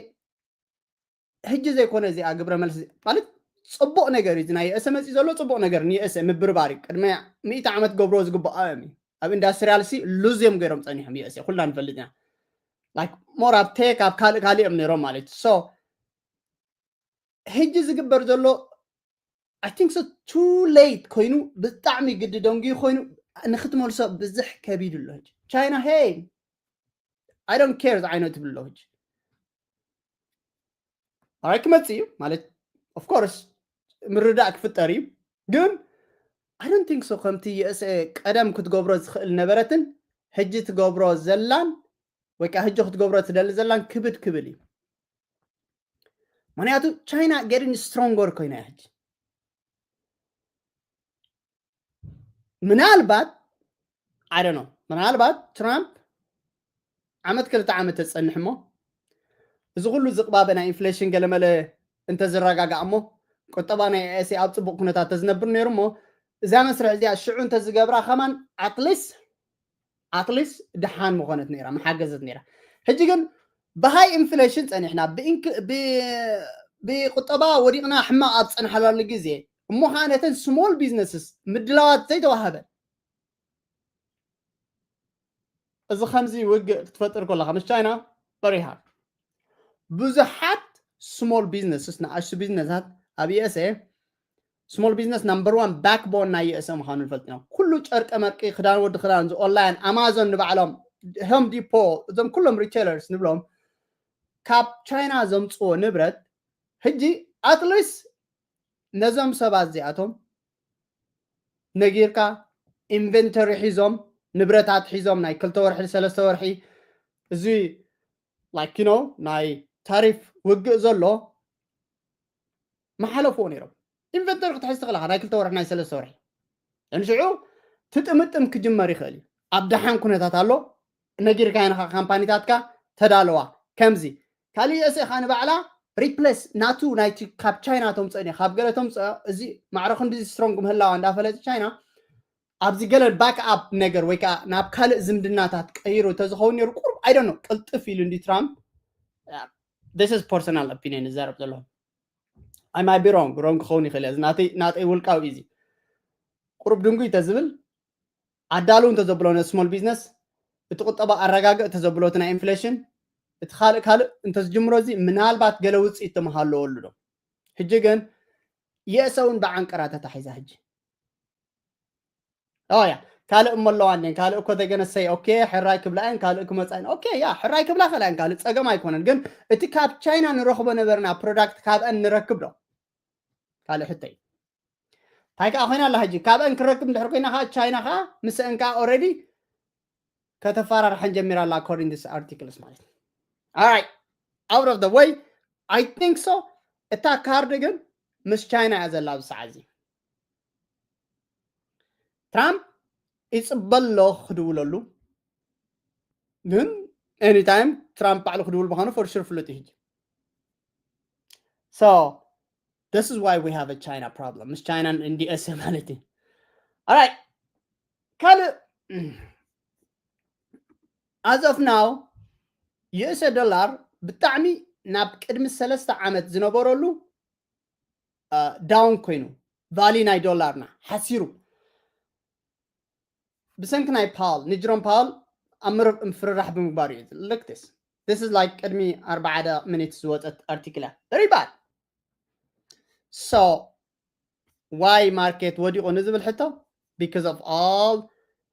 ሕጂ ዘይኮነ እዚኣ ግብረ መልሲ ማለት ፅቡቕ ነገር እዩ። ናይ USA መፂእ ዘሎ ፅቡቕ ነገር ንዩኤስኤ ምብርባር እዩ። ቅድሚ ሚእቲ ዓመት ገብርዎ ዝግብኦ እዮም ኣብ ኢንዳስትሪያል ሲ ሉዝ እዮም ገይሮም ፀኒሖም USA ኩልና ንፈልጥ ኢና። Like more ኣብ ቴክ ኣብ ካልእ ካልእ እዮም ነይሮም ማለት እዩ። So ሕጂ ዝግበር ዘሎ I think so too late ኮይኑ ብጣዕሚ ግዲ ደንጉዩ ኮይኑ ንክትመልሶ ብዝሕ ከቢድ ኣሎ። ቻይና ሄይ I don't care ዝዓይነቱ ትብል ኣሎ። ሕጂ ኣይ ክመፅእ እዩ ማለት of course ምርዳእ ክፍጠር እዩ። ግን I don't think so ከምቲ USA ቀደም ክትገብሮ ዝኽእል ነበረትን ሕጂ ትገብሮ ዘላን ወይ ከዓ ሕጂ ክትገብሮ ትደሊ ዘላን ክብድ ክብል እዩ። ምክንያቱ ቻይና getting stronger ኮይና እያ ሕጂ። ምናልባት I don't know ምናልባት ትራምፕ ዓመት ክልተ ዓመት ተፀንሕ እሞ እዚ ኩሉ ዝቕባበ ናይ ኢንፍሌሽን ገለመለ እንተዝረጋጋእ እሞ ቁጠባ ናይ USA ኣብ ፅቡቕ ኩነታት ተዝነብር ነይሩ እሞ እዛ መስርሕ እዚኣ ሽዑ እንተዝገብራ ከማን ኣትሊስ ኣትሊስ ድሓን ምኾነት ነይራ ምሓገዘት ነይራ። ሕጂ ግን ብሃይ ኢንፍሌሽን ፀኒሕና ብቁጠባ ወዲቕና ሕማቕ ኣብ ፀንሓላሉ ግዜ እሞ ከዓ ነተን small businesses ምድላዋት ዘይተዋሃበን እዚ ከምዚ ውግእ ክትፈጥር ከለካ ምስ ቻይና በሪሃ ብዙሓት small businesses ንኣሽቱ ቢዝነሳት ኣብ USA small business number one backbone ናይ USA ምዃኑ ንፈልጥ ኢና። ኩሉ ጨርቀ መርቂ ክዳን ወዲ ክዳን እዚ ኦንላይን ኣማዞን ንባዕሎም ሆም ዲፖ እዞም ኩሎም retailers ንብሎም ካብ ቻይና ዘምፅዎ ንብረት ሕጂ ኣትሊስ ነዞም ሰባት እዚኣቶም ነጊርካ ኢንቨንተሪ ሒዞም ንብረታት ሒዞም ናይ ክልተ ወርሒ ሰለስተ ወርሒ እዚ like you know ናይ ታሪፍ ውግእ ዘሎ መሓለፍዎ ነይሮም። ኢንቨንተሪ ክትሕዝ ትኽእልኻ ናይ ክልተ ወርሒ ናይ ሰለስተ ወርሒ እንሽዑ ትጥምጥም ክጅመር ይኽእል እዩ። ኣብ ደሓን ኩነታት ኣሎ ነጊርካ ኢኻ ካምፓኒታትካ ተዳለዋ። ከምዚ ካልእ USA ኻ ንባዕላ ሪፕለስ ናቱ ናይቲ ካብ ቻይና ተምፅኦ ካብ ገለ ተምፅኦ እዚ ማዕረ ክንዲ ስትሮንግ ምህላዋ እንዳፈለጥ ቻይና ኣብዚ ገለ ባክ ኣፕ ነገር ወይ ከዓ ናብ ካልእ ዝምድናታት ቀይሩ ተዝኸውን ነይሩ ቁሩብ I don't know ቅልጥፍ ኢሉ እንዲ ትራምፕ this is personal opinion ይዛረብ ዘለኹ I might be wrong, wrong ክኸውን ይኽእል እየ። ናተይ ናተይ ውልቃዊ እዩ እዚ። ቁሩብ ድንጉይ ተዝብል ኣዳልው እንተዘብሎ ነ small business፣ እቲ ቁጠባ ኣረጋግእ እንተዘብሎ እቲ ናይ ኢንፍሌሽን፣ እቲ ካልእ ካልእ እንተዝጅምሮ እዚ ምናልባት ገለ ውፅኢት ተመሃለወሉ ዶ። ሕጂ ግን የእሰ እውን ብዓንቀራ ተታሒዛ ሕጂ። ያ ካልእ እሞ ኣለዋ እንዴን ካልእ እኮ ተገነሰይ። ኦኬ፣ ሕራይ ክብላ እየን ካልእ ክመፃ እየን። ኦኬ፣ ያ ሕራይ ክብላ ከላ እየን ካልእ ፀገም ኣይኮነን። ግን እቲ ካብ ቻይና ንረኽቦ ነበርና ፕሮዳክት ካብአን ንረክብ ዶ? ካልእ ሕተይ እንታይ ከዓ ኮይና ኣላ ሕጂ? ካብአን ክረክብ እንድሕር ኮይና ከዓ ቻይና ከዓ ምስአን ከዓ ኦረዲ ከተፈራርሐን ጀሚራ ኣላ፣ according this articles ማለት እዩ። Alright, out of the way, I think so። እታ ካርድ ግን ምስ ቻይና እያ ዘላ ኣብዚ ሰዓት እዚ። ትራምፕ ይፅበ ኣሎ ክድውለሉ፣ ግን anytime ትራምፕ ባዕሉ ክድውል ምዃኑ for sure ፍሉጥ እዩ ሕጂ። So this is why we have a China problem ምስ ቻይናን እንዲኤስ ማለት እዩ። Alright, ካልእ as of now ዩኤስ ዶላር ብጣዕሚ ናብ ቅድሚ ሰለስተ ዓመት ዝነበረሉ ዳውን ኮይኑ፣ ቫሊ ናይ ዶላርና ሓሲሩ ብሰንኪ ናይ ፓል ንጅሮም ፓል ኣብ ምፍርራሕ ብምግባር እዩ። Look this, this is like ቅድሚ ኣርባዓ ሚኒት ዝወፀት ኣርቲክል እያ። Very bad። So why ማርኬት ወዲቑ ንዝብል ሕቶ፣ because of all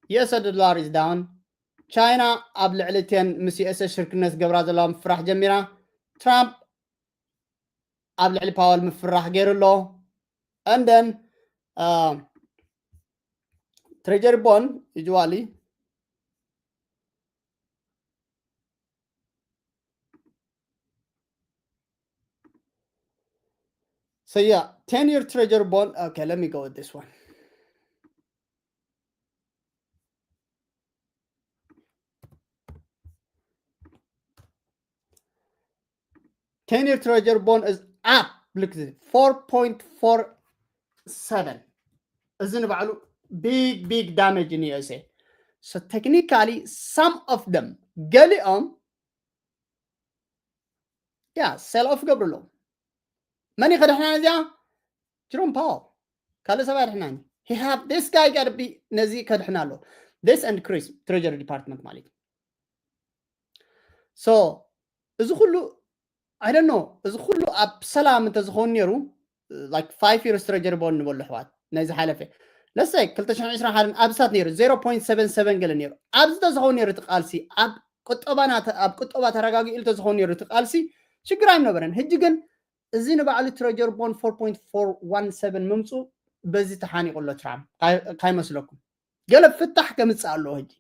ዩኤስ ዶላር is down። ቻይና ኣብ ልዕሊ ቴን ምስ ዩኤስ ሽርክነት ገብራ ዘለዋ ምፍራሕ ጀሚራ። ትራምፕ ኣብ ልዕሊ ፓወል ምፍራሕ ገይሩ ኣሎ። And then ትሬጀሪ ቦን usually So yeah, ten year treasury bond. Okay, let me go with this one. Ten year treasury bond is up. Look at it, four point four seven. እዚ ንባዕሉ big big damage in USA. So technically some of them ገሊኦም yeah sell off ገብሩ ኣለዎም። መን እዩ ከድሕና እዚኣ? ጅሮም ፓወል። ካልእ ሰብ ኣድሕናኒ። He have this guy got to be ነዚ ከድሕና ኣሎ። This and Chris treasury department ማለት እዩ። So እዚ ኩሉ I don't know፣ እዚ ኩሉ ኣብ ሰላም እንተዝኸውን ነይሩ like five years treasury bond ንበሉ ኣሕዋት ናይ ዝሓለፈ ለሰይ ክልተ ሽሕን ዕስራን ሓደን ኣብሳት ነይሩ zero point seven seven ገለ ነይሩ። ኣብዚ ተዝኸውን ነይሩ እቲ ቃልሲ ኣብ ቁጠባና ኣብ ቁጠባ ተረጋጊኡ ተዝኸውን ነይሩ እቲ ቃልሲ ሽግር ኣይምነበረን። ሕጂ ግን እዚ ንባዕሉ treasury bond four point four one seven ምምፁ በዚ ተሓኒቑ ኣሎ ትራምፕ ካይመስለኩም። ገለ ፍታሕ ከምፅእ ኣለዎ ሕጂ።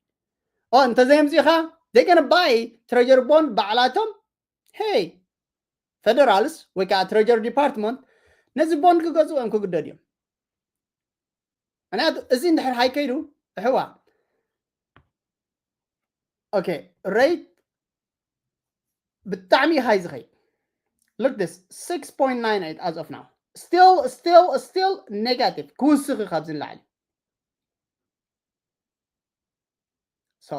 ኦ እንተዘየምፂኻ they gonna buy treasury bond ባዕላቶም። Hey federals ወይ ከዓ treasury department ነዚ ቦንድ ክገዝኡ እዮም ክግደድ እዮም። ምክንያቱ እዚ እንድሕር ሃይከይዱ እሕዋ okay rate ብጣዕሚ ሃይ ዝኸይድ። Look this, six point nine eight as of now, still still still negative ክውስኽ እዩ ካብዚ ንላዕሊ። So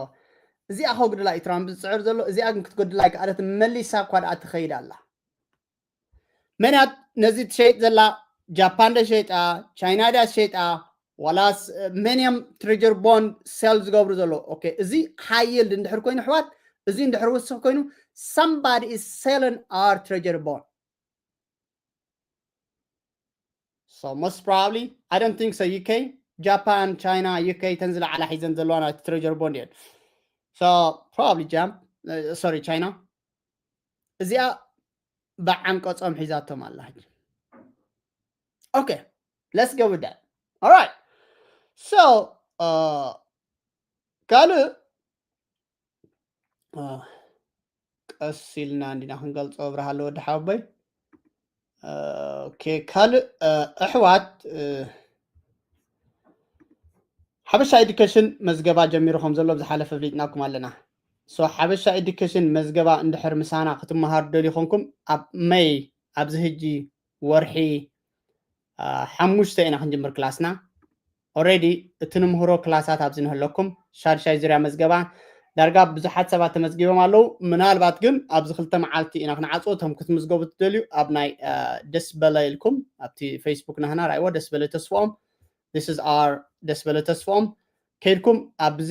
እዚኣ ከጉድላ እዩ ትራምፕ ዝፅዕር ዘሎ። እዚኣ ግን ክትጎድላ ኣይከኣለት፣ መሊሳ እኳ ደኣ ትኸይድ ኣላ። መንያት ነዚ ትሸይጥ ዘላ ጃፓን ደ ሸይጣ፣ ቻይና ድያ ትሸይጣ፣ ዋላስ መን እዮም treasury bond sell ዝገብሩ ዘለዉ? Okay እዚ high yield እንድሕር ኮይኑ ኣሕዋት፣ እዚ እንድሕር ወስኽ ኮይኑ somebody is selling our treasury bond. So most probably I don't think so UK, Japan, China, UK ተን ዝለዓላ ሒዘን ዘለዋ ናይ treasury bond እየን። So probably Jap sorry China እዚኣ ብዓንቀጾም ሒዛቶም ኣላ። Okay let's go with that. Alright so ካልእ ቀስ ኢልና እንዲና ክንገልጾ ብርሃለ ወዲ ሓወቦይ። Okay ካልእ ኣሕዋት ሓበሻ ኤዱኬሽን መዝገባ ጀሚሩ ከም ዘሎ ብዝሓለፈ ፍሊጥናኩም ኣለና። So ሓበሻ ኤዱኬሽን መዝገባ እንድሕር ምሳና ክትመሃሩ ደልዩ ኮንኩም ኣብ መይ ኣብዚ ህጂ ወርሒ ሓሙሽተ ኢና ክንጅምር ክላስና። Already እቲ ንምህሮ ክላሳት ኣብዚ ንህለኩም ሻድሻይ ዙርያ መዝገባ ዳርጋ ብዙሓት ሰባት ተመዝጊቦም ኣለዉ። ምናልባት ግን ኣብዚ ክልተ መዓልቲ ኢና ክንዓፅዎ። እቶም ክትምዝገቡ ትደልዩ ኣብ ናይ ደስ በለ ኢልኩም ኣብቲ ፌስቡክ ናህና ራይዎ ደስ በለ ተስፍኦም this is our ደስ በለ ተስፍኦም ከይድኩም ኣብዚ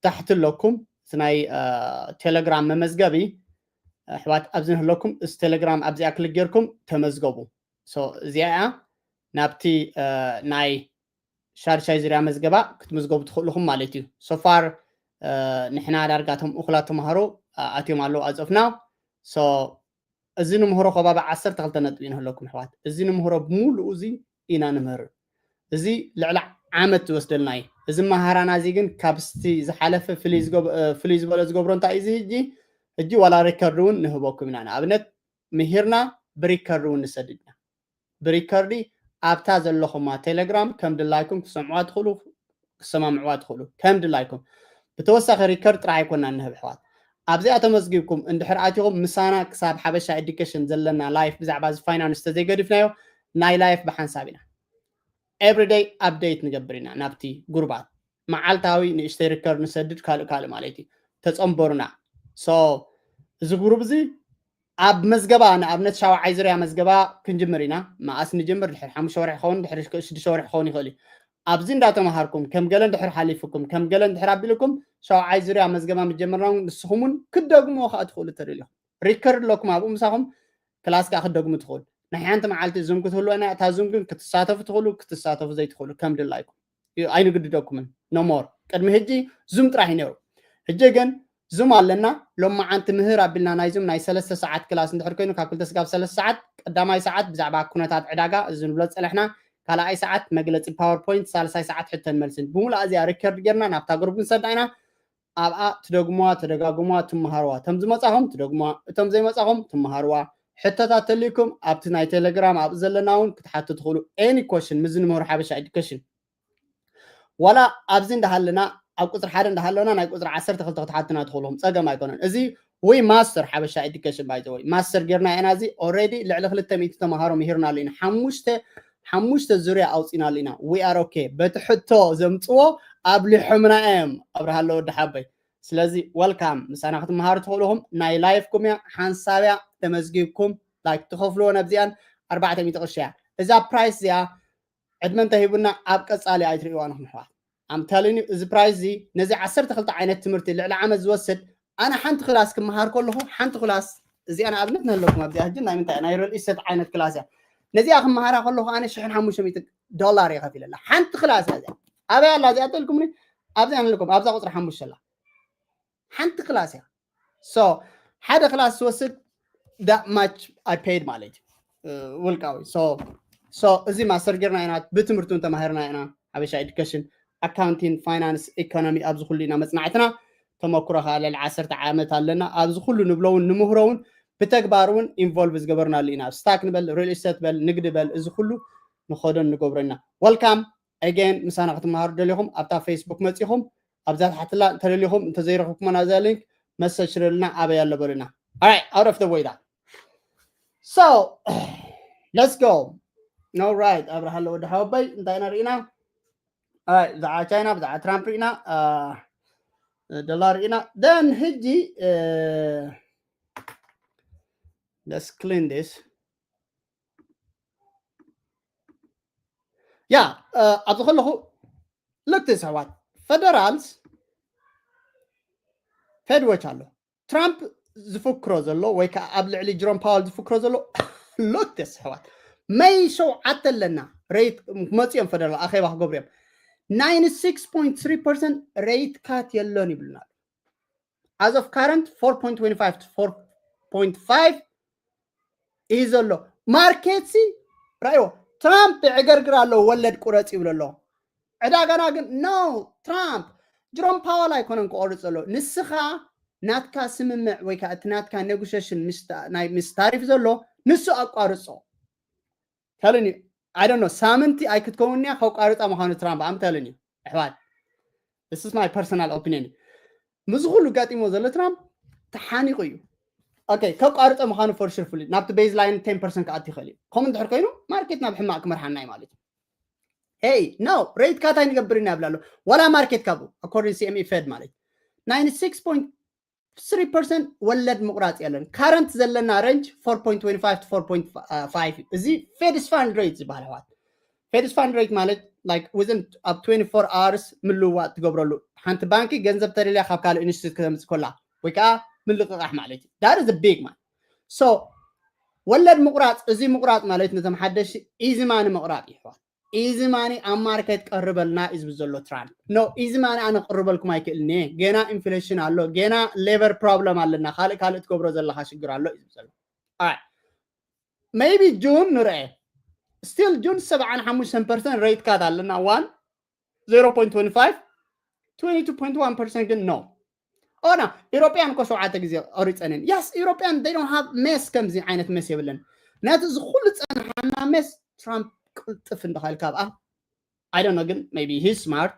ታሕቲ ኣለኩም እቲ ናይ ቴሌግራም መመዝገቢ ኣሕዋት ኣብዚ ንህለኩም እዚ ቴሌግራም ኣብዚኣ ክልክ ጌርኩም ተመዝገቡ። እዚኣ እያ ናብቲ ናይ ሻድሻይ ዙርያ መዝገባ ክትምዝገቡ ትኽእልኹም ማለት እዩ። ሶፋር ንሕና ዳርጋ ቶም እኹላት ተምሃሮ ኣትዮም ኣለዉ ኣፅፍና። እዚ ንምህሮ ከባቢ ዓሰርተ ክልተ ነጥቢ ንህለኩም ኣሕዋት። እዚ ንምህሮ ብምሉኡ እዚ ኢና ንምህር። እዚ ልዕሊ ዓመት ዝወስደልና እዩ። እዚ መሃራና እዚ ግን ካብ ስቲ ዝሓለፈ ፍልይ ዝበሎ ዝገብሮ እንታይ እዩ እዚ ሕጂ ሕጂ ዋላ ሪከርድ እውን ንህበኩም ኢና። ንኣብነት ምሂርና ብሪከርድ እውን ንሰድድ ኢና። ብሪከርዲ ኣብታ ዘለኹማ ቴሌግራም ከም ድላይኩም ክሰምዕዋ ትኽእሉ ክሰማምዕዋ ትኽእሉ ከም ድላይኩም። ብተወሳኺ ሪከርድ ጥራሕ ኣይኮና ንህብ ኣሕዋት። ኣብዚኣ ተመዝጊብኩም እንድሕር ኣቲኹም ምሳና ክሳብ ሓበሻ ኤዱኬሽን ዘለና ላይፍ ብዛዕባ እዚ ፋይናንስ ተዘይገዲፍናዮ ናይ ላይፍ ብሓንሳብ ኢና። ኤቭሪደይ ኣፕዴት ንገብር ኢና ናብቲ ጉሩባት። መዓልታዊ ንእሽተይ ሪከርድ ንሰድድ ካልእ ካልእ ማለት እዩ። ተፀንበሩና። እዚ ጉሩብ እዚ ኣብ መዝገባ ንኣብነት ሻውዓይ ዙርያ መዝገባ ክንጅምር ኢና። መኣስ ንጅምር ድሕሪ ሓሙሽተ ወርሒ ክኸውን ድሕሪ ሽዱሽተ ወርሒ ክኸውን ይኽእል እዩ። ኣብዚ እንዳተምሃርኩም ከም ገለ እንድሕር ሓሊፍኩም ከም ገለ እንድሕር ኣቢልኩም ሻውዓይ ዙርያ መዝገባ ምጀመርና እውን ንስኹም እውን ክደግምዎ ከዓ ትኽእሉ ተደሊኹም ሪከርድ ኣለኩም ኣብኡ ምሳኹም ክላስ ከዓ ክትደግሙ ትኽእሉ። ናይ ሓንቲ መዓልቲ ዙም ክትህልወና እታ ዙም ግን ክትሳተፉ ትኽእሉ ክትሳተፉ ዘይትኽእሉ ከም ድላይኩም ኣይንግድደኩምን። ኖሞር ቅድሚ ሕጂ ዙም ጥራሕ እዩ ነይሩ። ሕጂ ግን ዙም ኣለና። ሎማዓንቲ ምህር ኣቢልና ናይ ዙም ናይ ሰለስተ ሰዓት ክላስ እንድሕር ኮይኑ ካብ ክልተ ስጋብ ሰለስተ ሰዓት ቀዳማይ ሰዓት ብዛዕባ ኩነታት ዕዳጋ እዚ ንብሎ ዝፀለሕና፣ ካልኣይ ሰዓት መግለፂ ፓወርፖይንት፣ ሳልሳይ ሰዓት ሕተን መልስን። ብምሉእ እዚኣ ሪከርድ ጌርና ናብታ ግሩፕ ክንሰዳ ኢና። ኣብኣ ትደግሙዋ፣ ተደጋግሙዋ፣ ትመሃሩዋ። እቶም ዝመጻኹም ትደግሙዋ፣ እቶም ዘይመጻኹም ትመሃሩዋ። ሕቶታት ተልይኩም ኣብቲ ናይ ቴሌግራም ኣብኡ ዘለና እውን ክትሓቱ ትኽእሉ። ኤኒ ኮሽን ምስ ዝንምህሩ ሓበሻ ኤዱኬሽን ዋላ ኣብዚ እንዳሃለና ኣብ ቁፅሪ ሓደ እንዳሃለና ናይ ቁፅሪ ዓሰርተ ክልተ ክትሓትና ትኽእልኹም ጸገም ኣይኮነን። እዚ ወይ ማስተር ሓበሻ ኤዱኬሽን ባይ ወይ ማስተር ጌርና ኢና። እዚ ኦልሬዲ ልዕሊ ክልተ ሚእቲ ተምሃሮ ምሂርናሉ ኢና። ሓሙሽተ ሓሙሽተ ዙርያ ኣውፂናሉ ኢና። We are okay። በቲ ሕቶ ዘምፅዎ ኣብሊሖምና እዮም ኣብርሃለ ወዲ ሓበይ። ስለዚ ወልካም ምሳና ክትመሃሩ ትኽእልኹም ናይ ላይፍኩም እያ ሓንሳብ እያ ተመዝጊብኩም ላይክ ትኸፍልዎ ነብዚኣን ኣርባዕተ ሚእቲ ቅርሺ እያ እዛ ፕራይስ እዚኣ ዕድመ እንተሂቡና ኣብ ቀፃሊ ኣይትርእይዋን ኢኹም ኣሕዋት። ኣምታልኒ እዚ ፕራይስ እዚ ነዚ ዓሰርተ ክልተ ዓይነት ትምህርቲ ልዕሊ ዓመት ዝወስድ ኣነ ሓንቲ ክላስ ክመሃር ከለኹ ሓንቲ ክላስ እዚኣ ንኣብነት ንህለኩም ኣብዚኣ ሕጂ ናይ ምንታይ ናይ ሪል ኢስቴት ዓይነት ክላስ እያ። ነዚኣ ክመሃራ ከለኹ ኣነ ሽሕን ሓሙሽተ ሚእቲ ዶላር እየ ከፊለላ ሓንቲ ክላስ እያ እዚኣ። ኣበይ ኣላ እዚኣ ተልኩምኒ ኣብዚኣ ንህለኩም ኣብዛ ቁፅሪ ሓሙሽተ ኣላ ሓንቲ ክላስ እያ። So ሓደ ክላስ ዝወስድ that much I paid ማለት እዩ ውልቃዊ። So እዚ ማስተር ጌርና ኢና ብትምህርቲ እውን ተማሂርና ኢና ሓበሻ ኤዱኬሽን ኣካውንቲን ፋይናንስ ኢኮኖሚ ኣብዚ ኩሉ ኢና መፅናዕትና ተመክሮ ከዓ ልዕሊ ዓሰርተ ዓመት ኣለና ኣብዚ ኩሉ ንብሎ እውን ንምህሮ እውን ብተግባር እውን ኢንቮልቭ ዝገበርናሉ ኢና ስታክ ንበል ሪል ስቴት በል ንግዲ በል እዚ ኩሉ ንኸዶን ንገብሮ ኢና። ወልካም ኣገን ምሳና ክትመሃሩ ደሊኹም ኣብታ ፌስቡክ መፂኹም ኣብዛ ታሕትላ እንተደሊኹም እንተዘይረኽብኩሞ ናብዛ ሊንክ መሰጅ ስደሉና ኣበይ ኣሎ በሉና። Alright, out of the way that. So let's go. All right ኣብርሃለ ወዲ ሓወባይ እንታይ ኢና ርኢና? ብዛዕባ ቻይና ብዛዕባ ትራምፕ ርኢና፣ ዶላር ርኢና። Then ሕጂ let's clean this. ያ ኣብዚ ከለኹ ልክቲ ሰዋት ፈደራልስ ፌድዎች ኣሎ ትራምፕ ዝፍክሮ ዘሎ ወይ ከዓ ኣብ ልዕሊ ጅሮም ፓወል ዝፍክሮ ዘሎ ሎክተስ ኣሕዋት መይ ሸውዓተ ኣለና ሬት ክመፅኦም ፈደራል ኣኼባ ክገብሩ እዮም። ናይንቲ ሲክስ ፖይንት ትሪ ፐርሰንት ሬት ካት የሎን ይብሉና ኣሎ። As of current four point twenty five to four point five እዩ ዘሎ። ማርኬት ሲ ራእዮ ትራምፕ ይዕገርግር ኣሎ ወለድ ቁረፅ ይብሎ ኣሎ። ዕዳጋና ግን no ትራምፕ ጅሮም ፓወል ኣይኮነን ክቆርፅ ዘሎ ንስኻ ናትካ ስምምዕ ወይ ከዓ እቲ ናትካ ኔጎሽሽን ምስ ታሪፍ ዘሎ ንሱ ኣቋርፆ። ተልኒ I don't know ሳምንቲ ኣይክትከውን እያ ከቋርፃ ምዃኑ ትራምፕ ኣም ተልኒ ኣሕዋት። This is my personal opinion። ምስ ኩሉ ጋጢሞ ዘሎ ትራምፕ ተሓኒቁ እዩ። Okay ከቋርፀ ምዃኑ for sure ፍሉይ ናብቲ ቤዝ ላይን ቴን ፐርሰንት ክኣቱ ይኽእል እዩ። ከምኡ እንድሕር ኮይኑ ማርኬት ናብ ሕማቅ ክመርሓና እዩ ማለት እዩ። Hey no ሬት ካት ኣይንገብር ኢና ይብላ ኣሎ ዋላ ማርኬት ካብኡ according CME Fed ማለት ninety-six point three percent ወለድ ምቑራፅ የለን። Current ዘለና range four point twenty-five to four point five እዩ። እዚ Fed's fund rate ዝበሃል ኣሕዋት። Fed's fund rate ማለት like within ኣብ twenty-four hours ምልውዋጥ ትገብረሉ። ሓንቲ ባንኪ ገንዘብ ተደልያ ካብ ካልእ ኢንስቲትዩት ከተምፅእ ከላ ወይ ከዓ ምልቕቓሕ ማለት እዩ። That is a big man. So ወለድ ምቑራፅ፣ እዚ ምቑራፅ ማለት ነቶም ሓደሽቲ easy money ምቕራፅ እዩ ኣሕዋት። Easy money ኣብ ማርኬት ቀርበልና እዩ ዝብል ዘሎ ትራምፕ። No, easy money ኣነ ክቕርበልኩም ኣይክእልን እየ። ገና ኢንፍሌሽን ኣሎ፣ ገና ሌበር ፕሮብለም ኣለና፣ ካልእ ካልእ ትገብሮ ዘለኻ ሽግር ኣሎ እዩ ዝብል ዘሎ። Alright. Maybe ጁን ንርአ። Still ጁን ሰብዓን ሓሙሽተን ፐርሰንት rate cut ኣለና። One, zero point twenty-five, twenty-two point one percent ግን no. ኦና ኢሮፕያን እኮ ሸውዓተ ግዜ ቆሪፀንን። Yes, ኢሮፕያን they don't have mess ከምዚ ዓይነት mess የብለን። ነቲ እዚ ኩሉ ፀንሓና mess ትራምፕ ቅልጥፍ እንዳኻል ካብኣ I don't know ግን maybe he's smart,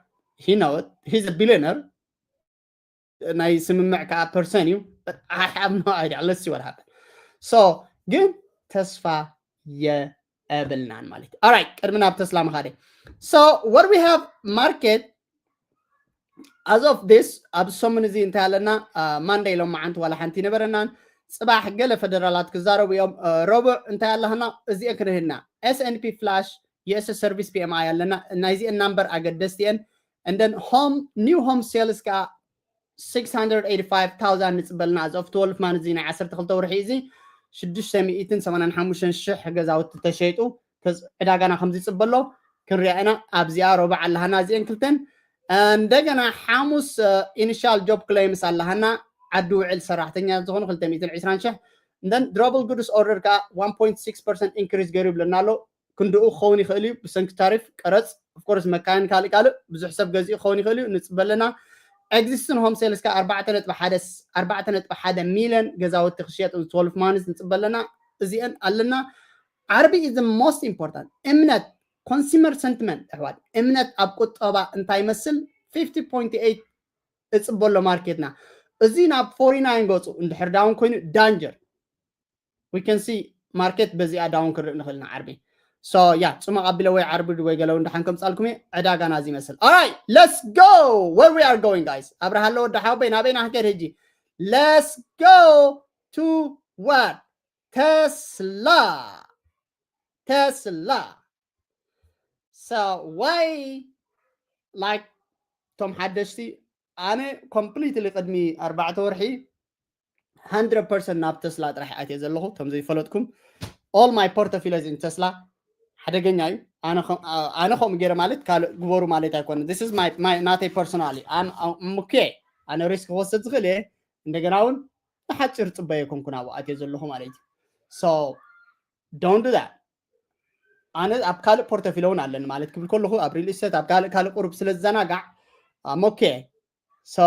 he know it, he's a billionaire። ናይ ስምምዕ ከዓ ፐርሰን እዩ። I have no idea. Let's see what happen. So ግን ተስፋ የብልናን ማለት እዩ። Alright, ቅድሚ ናብ ተስላ ምኻደ። So what we have market as of this ኣብ ሰሙን እዚ እንታይ ኣለና? Monday ሎማዓንቲ ዋላ ሓንቲ ይነበረናን። ፅባሕ ገለ ፈደራላት ክዛረቡ እዮም። ረቡዕ እንታይ ኣለና? እዚአን ክንህና S&P Flash፣ U S Service P M I ኣለና። ናይዚአን ናምበር ኣገደስቲ እየን። And then home, new home sales ከዓ six hundred eighty-five thousand ንፅበልና። As of twelve month እዚ ናይ ዓሰርተ ክልተ ወርሒ እዚ ሽዱሽተ ሚእትን ሰማንያን ሓሙሽተን ሽሕ ገዛውቲ ተሸይጡ። ዕዳጋና ከምዚ ይፅበሎ ክንሪኣ ኢና። ኣብዚኣ ረቡዕ ኣለሃና እዚአን ክልተን። እንደገና ሓሙስ initial job claims ኣለሃና። ዓዲ ውዕል ሰራሕተኛ ዝኾኑ ክልተ ሚእትን ዕስራን ሽሕ። Then durable goods order ከዓ one point six percent increase ገይሩ ይብለና ኣሎ። ክንድኡ ክኸውን ይኽእል እዩ ብሰንኪ ታሪፍ፣ ቀረፅ፣ of course መካይን ካልእ ካልእ ብዙሕ ሰብ ገዚኡ ክኸውን ይኽእል እዩ። ንፅበለና። Existing home sales ከዓ ኣርባዕተ ነጥቢ ሓደ፣ ኣርባዕተ ነጥቢ ሓደ ሚልዮን ገዛውቲ ክሽየጥ twelve months ንፅበለና። እዚአን ኣለና። ዓርቢ is the most important። እምነት፣ consumer sentiment ኣሕዋት፣ እምነት ኣብ ቁጠባ እንታይ ይመስል? Fifty point eight እፅበሎ ማርኬትና። እዚ ናብ forty nine ገፁ እንድሕር down ኮይኑ danger። We can see ማርኬት በዚኣ down ክርኢ ንኽእል ኢና ዓርቢ። So yeah, ፅሙቕ ኣቢለ ወይ ዓርቢ ወይ ገለ እውን ደሓን ከምፃልኩም እየ። ዕዳጋና እዚ ይመስል። Alright, let's go where we are going, guys. ኣብርሃ ኣሎ ወዲ ሓወቦይ፣ ናበይና ክንከድ ሕጂ? Let's go to what? ተስላ። ተስላ። So why, like፣ እቶም ሓደሽቲ፣ ኣነ completely ቅድሚ ኣርባዕተ ወርሒ hundred percent ናብ ተስላ ጥራሕ ኣትየ ዘለኹ። እቶም ዘይፈለጥኩም፣ all my portfolio is in Tesla። ሓደገኛ እዩ። ኣነ ከም-፣ ኣነ ከምኡ ገይረ ማለት ካልእ ግበሩ ማለት ኣይኮነን። This is my, my፣ ናተይ personally። I'm okay። ኣነ ሪስክ ክወስድ ዝኽእል እየ። እንደገና እውን ንሓፂር ፅበየ ኮንኩ ናብኡ ኣትየ ዘለኹ ማለት እዩ። So don't do that። ኣነ ኣብ ካልእ ፖርተፊሎ እውን ኣለኒ ማለት ክብል ከለኹ ኣብ ሪል ስቴት ኣብ ካልእ ካልእ ቁሩብ ስለ ዝዘናጋዕ I'm okay። So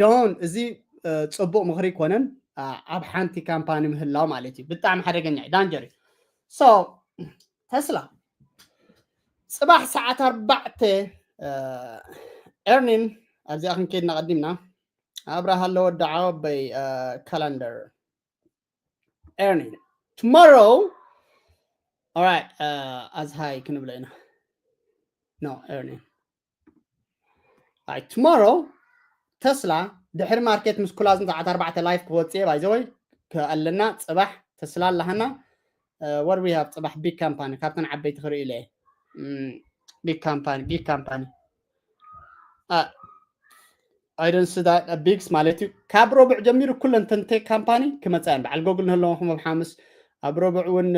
don't፣ እዚ ፅቡቅ ምኽሪ ኣይኮነን። ኣብ ሓንቲ ካምፓኒ ምህላው ማለት እዩ ብጣዕሚ ሓደገኛ እዩ፣ ዳንጀር እዩ። So ተስላ ፅባሕ ሰዓት ኣርባዕተ earning ኣብዚኣ ክንከይድና ቀዲምና ኣብርሃ ኣለወ ደዓወበይ ካላንደር earning tomorrow። Alright, ኣዝሃይ ክንብሎ ኢና። No earning። Alright, tomorrow ተስላ ድሕሪ ማርኬት ምስ ኩላዝን ሰዓት ኣርባዕተ ላይፍ ክወፅእ እየ። By the way፣ ከኣለና ፅባሕ ተስላ ኣለሃና። What we have ፅባሕ? ቢግ ካምፓኒ፣ ካብተን ዓበይቲ ክርኢ ኢለ። ቢግ ካምፓኒ፣ ቢግ ካምፓኒ። I don't see that a bigs ማለት እዩ። ካብ ረቡዕ ጀሚሩ ኩለን ተን ቴክ ካምፓኒ ክመፃ እየን። በዓል ጎግል ንህለዎም ኣብ ሓሙስ፣ ኣብ ረቡዕ እውን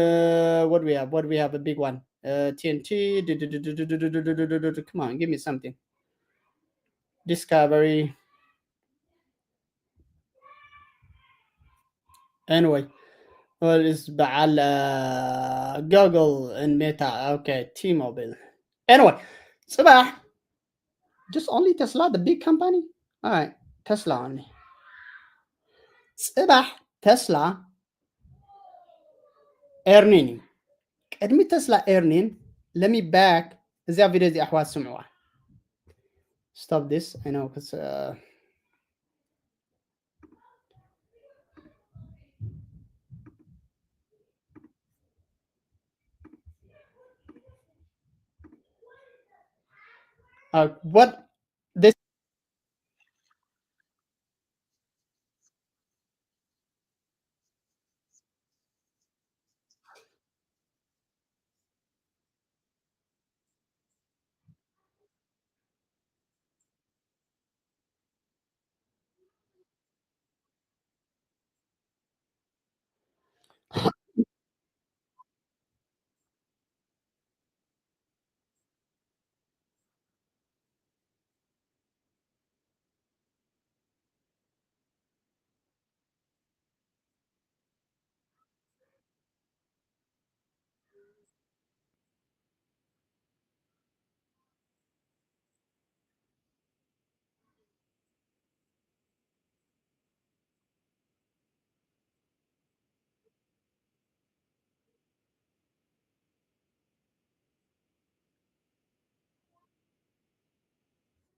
what we have? What we have? A big one. T N T. Come on, give me something. Discovery. Anyway, well, it's በዓል Google and Meta. Okay, T-Mobile. Anyway, ፅባሕ just only Tesla, the big company? Alright, Tesla only. ፅባሕ ተስላ earning እዩ። ቅድሚ ተስላ earning፣ let me back እዚኣ ቪድዮ እዚኣ ኣሕዋት ስምዕዋ። Stop this. I know it's uh, uh, what this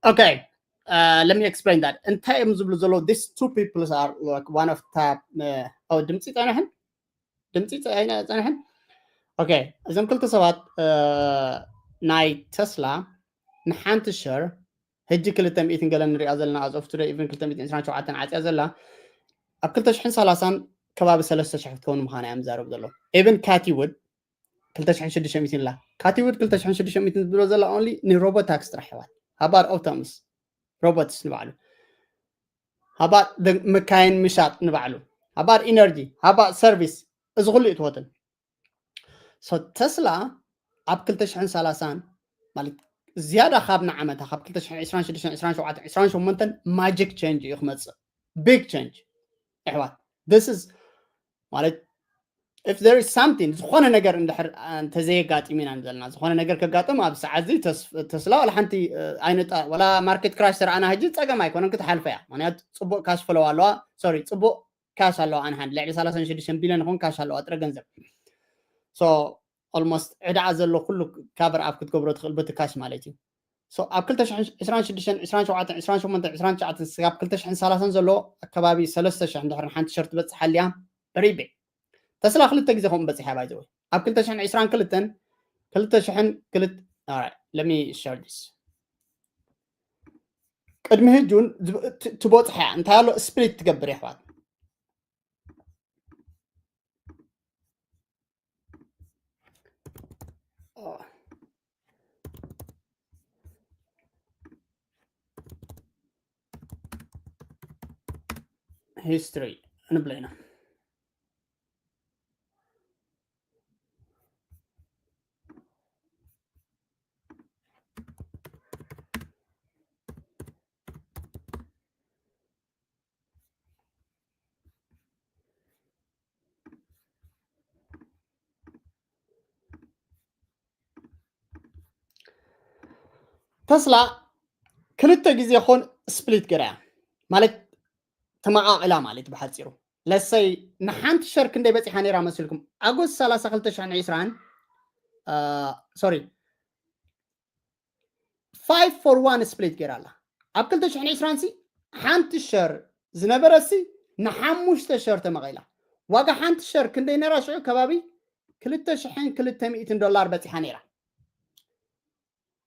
Okay, uh, let me explain that. እንታይ እዮም ዝብሉ ዘለዉ? These two people are like one of the uh, oh, ድምፂ ጸንሐን ድምፂ ጸንሐን okay። እዞም ክልተ ሰባት ናይ ተስላ ንሓንቲ ሸር ሕጂ ክልተ ሚእትን ገለ ንሪኣ ዘለና፣ as of today even ክልተ ሚእትን ዕስራን ሸውዓተን ዓፅያ ዘላ፣ ኣብ ክልተ ሽሕን ሰላሳን ከባቢ ሰለስተ ሽሕ ክትከውን ምዃና እዮም ዝዛረቡ ዘለዉ። Even ካቲ ውድ ክልተ ሽሕን ሽዱሽተ ሚእትን ኣላ። ካቲ ውድ ክልተ ሽሕን ሽዱሽተ ሚእትን ትብሎ ዘላ only ንሮቦታክስ ጥራሕ። ኣሕዋት፣ how about ኦፕቶምስ ሮቦትስ ንባዕሉ፣ how about መካይን ምሻጥ ንባዕሉ፣ how about ኢነርጂ፣ how about ሰርቪስ፣ እዚ ኩሉ እዩ ትወትን። So ተስላ ኣብ ክልተ ሽሕን ሰላሳን ማለት ዝያዳ ካብ ንዓመታ ካብ ክልተ ሽሕን ዕስራን ሽዱሽተን፣ ዕስራን ሸውዓተን፣ ዕስራን ሸሞንተን magic change እዩ ክመፅእ። Big change። ኣሕዋት፣ this is ማለት if there is something ዝኾነ ነገር እንድሕር እንተዘየጋጥም ኢና ዘለና፣ ዝኾነ ነገር ከጋጥም ኣብ ሰዓት እዚ ተስላ ዋላ ሓንቲ ኣይነጣ ዋላ ማርኬት ክራሽ ተረኣና ሕጂ ፀገም ኣይኮነን ክትሓልፈ እያ። ምክንያቱ ፅቡቅ ካሽ ፍሎው ኣለዋ፣ ሶሪ ፅቡቅ ካሽ ኣለዋ። ኣንሃንድ ልዕሊ ሰላሳን ሽዱሽተን ቢልዮን ይኸውን ካሽ ኣለዋ፣ ጥረ ገንዘብ። So almost ዕዳኣ ዘሎ ኩሉ ካቨር ኣፕ ክትገብሮ ትኽእል በቲ ካሽ ማለት እዩ። So ኣብ ክልተ ሽሕን ዕስራን ሽዱሽተን፣ ዕስራን ሸውዓተን፣ ዕስራን ሸሞንተን፣ ዕስራን ትሽዓተን ስጋብ ክልተ ሽሕን ሰላሳን ዘሎ ኣከባቢ ሰለስተ ሽሕ እንድሕር ንሓንቲ ሸር ትበፅሕ ኣልያ ሪቤ። ተስላ ክልተ ግዜ ከምኡ በፂሓ ባይዘወ ኣብ ክልተ ሽሕን ዕስራን ክልተን ክልተ ሽሕን ክልተ። Let me share this። ቅድሚ ህጁን ትበፅሐ እንታይ ኣሎ ስፕሊት ትገብር የሕዋት። ሂስትሪ ንብሎ ኢና። ተስላ ክልተ ግዜ ኾን ስፕሊት ገይራ እያ ማለት ተመቓቒላ ማለት ብሓፂሩ። ለሰይ ንሓንቲ ሸር ክንደይ በፂሓ ነይራ መስልኩም? ኣጎስት ሰላሳ ክልተ ሽሕን ዕስራን ሶሪ ፋይቭ ፎር ዋን ስፕሊት ገይራ ኣላ። ኣብ ክልተ ሽሕን ዕስራን ሲ ሓንቲ ሸር ዝነበረ ሲ ንሓሙሽተ ሸር ተመቒላ። ዋጋ ሓንቲ ሸር ክንደይ ነራ ሽዑ ከባቢ ክልተ ሽሕን ክልተ ሚእትን ዶላር በፂሓ ነይራ።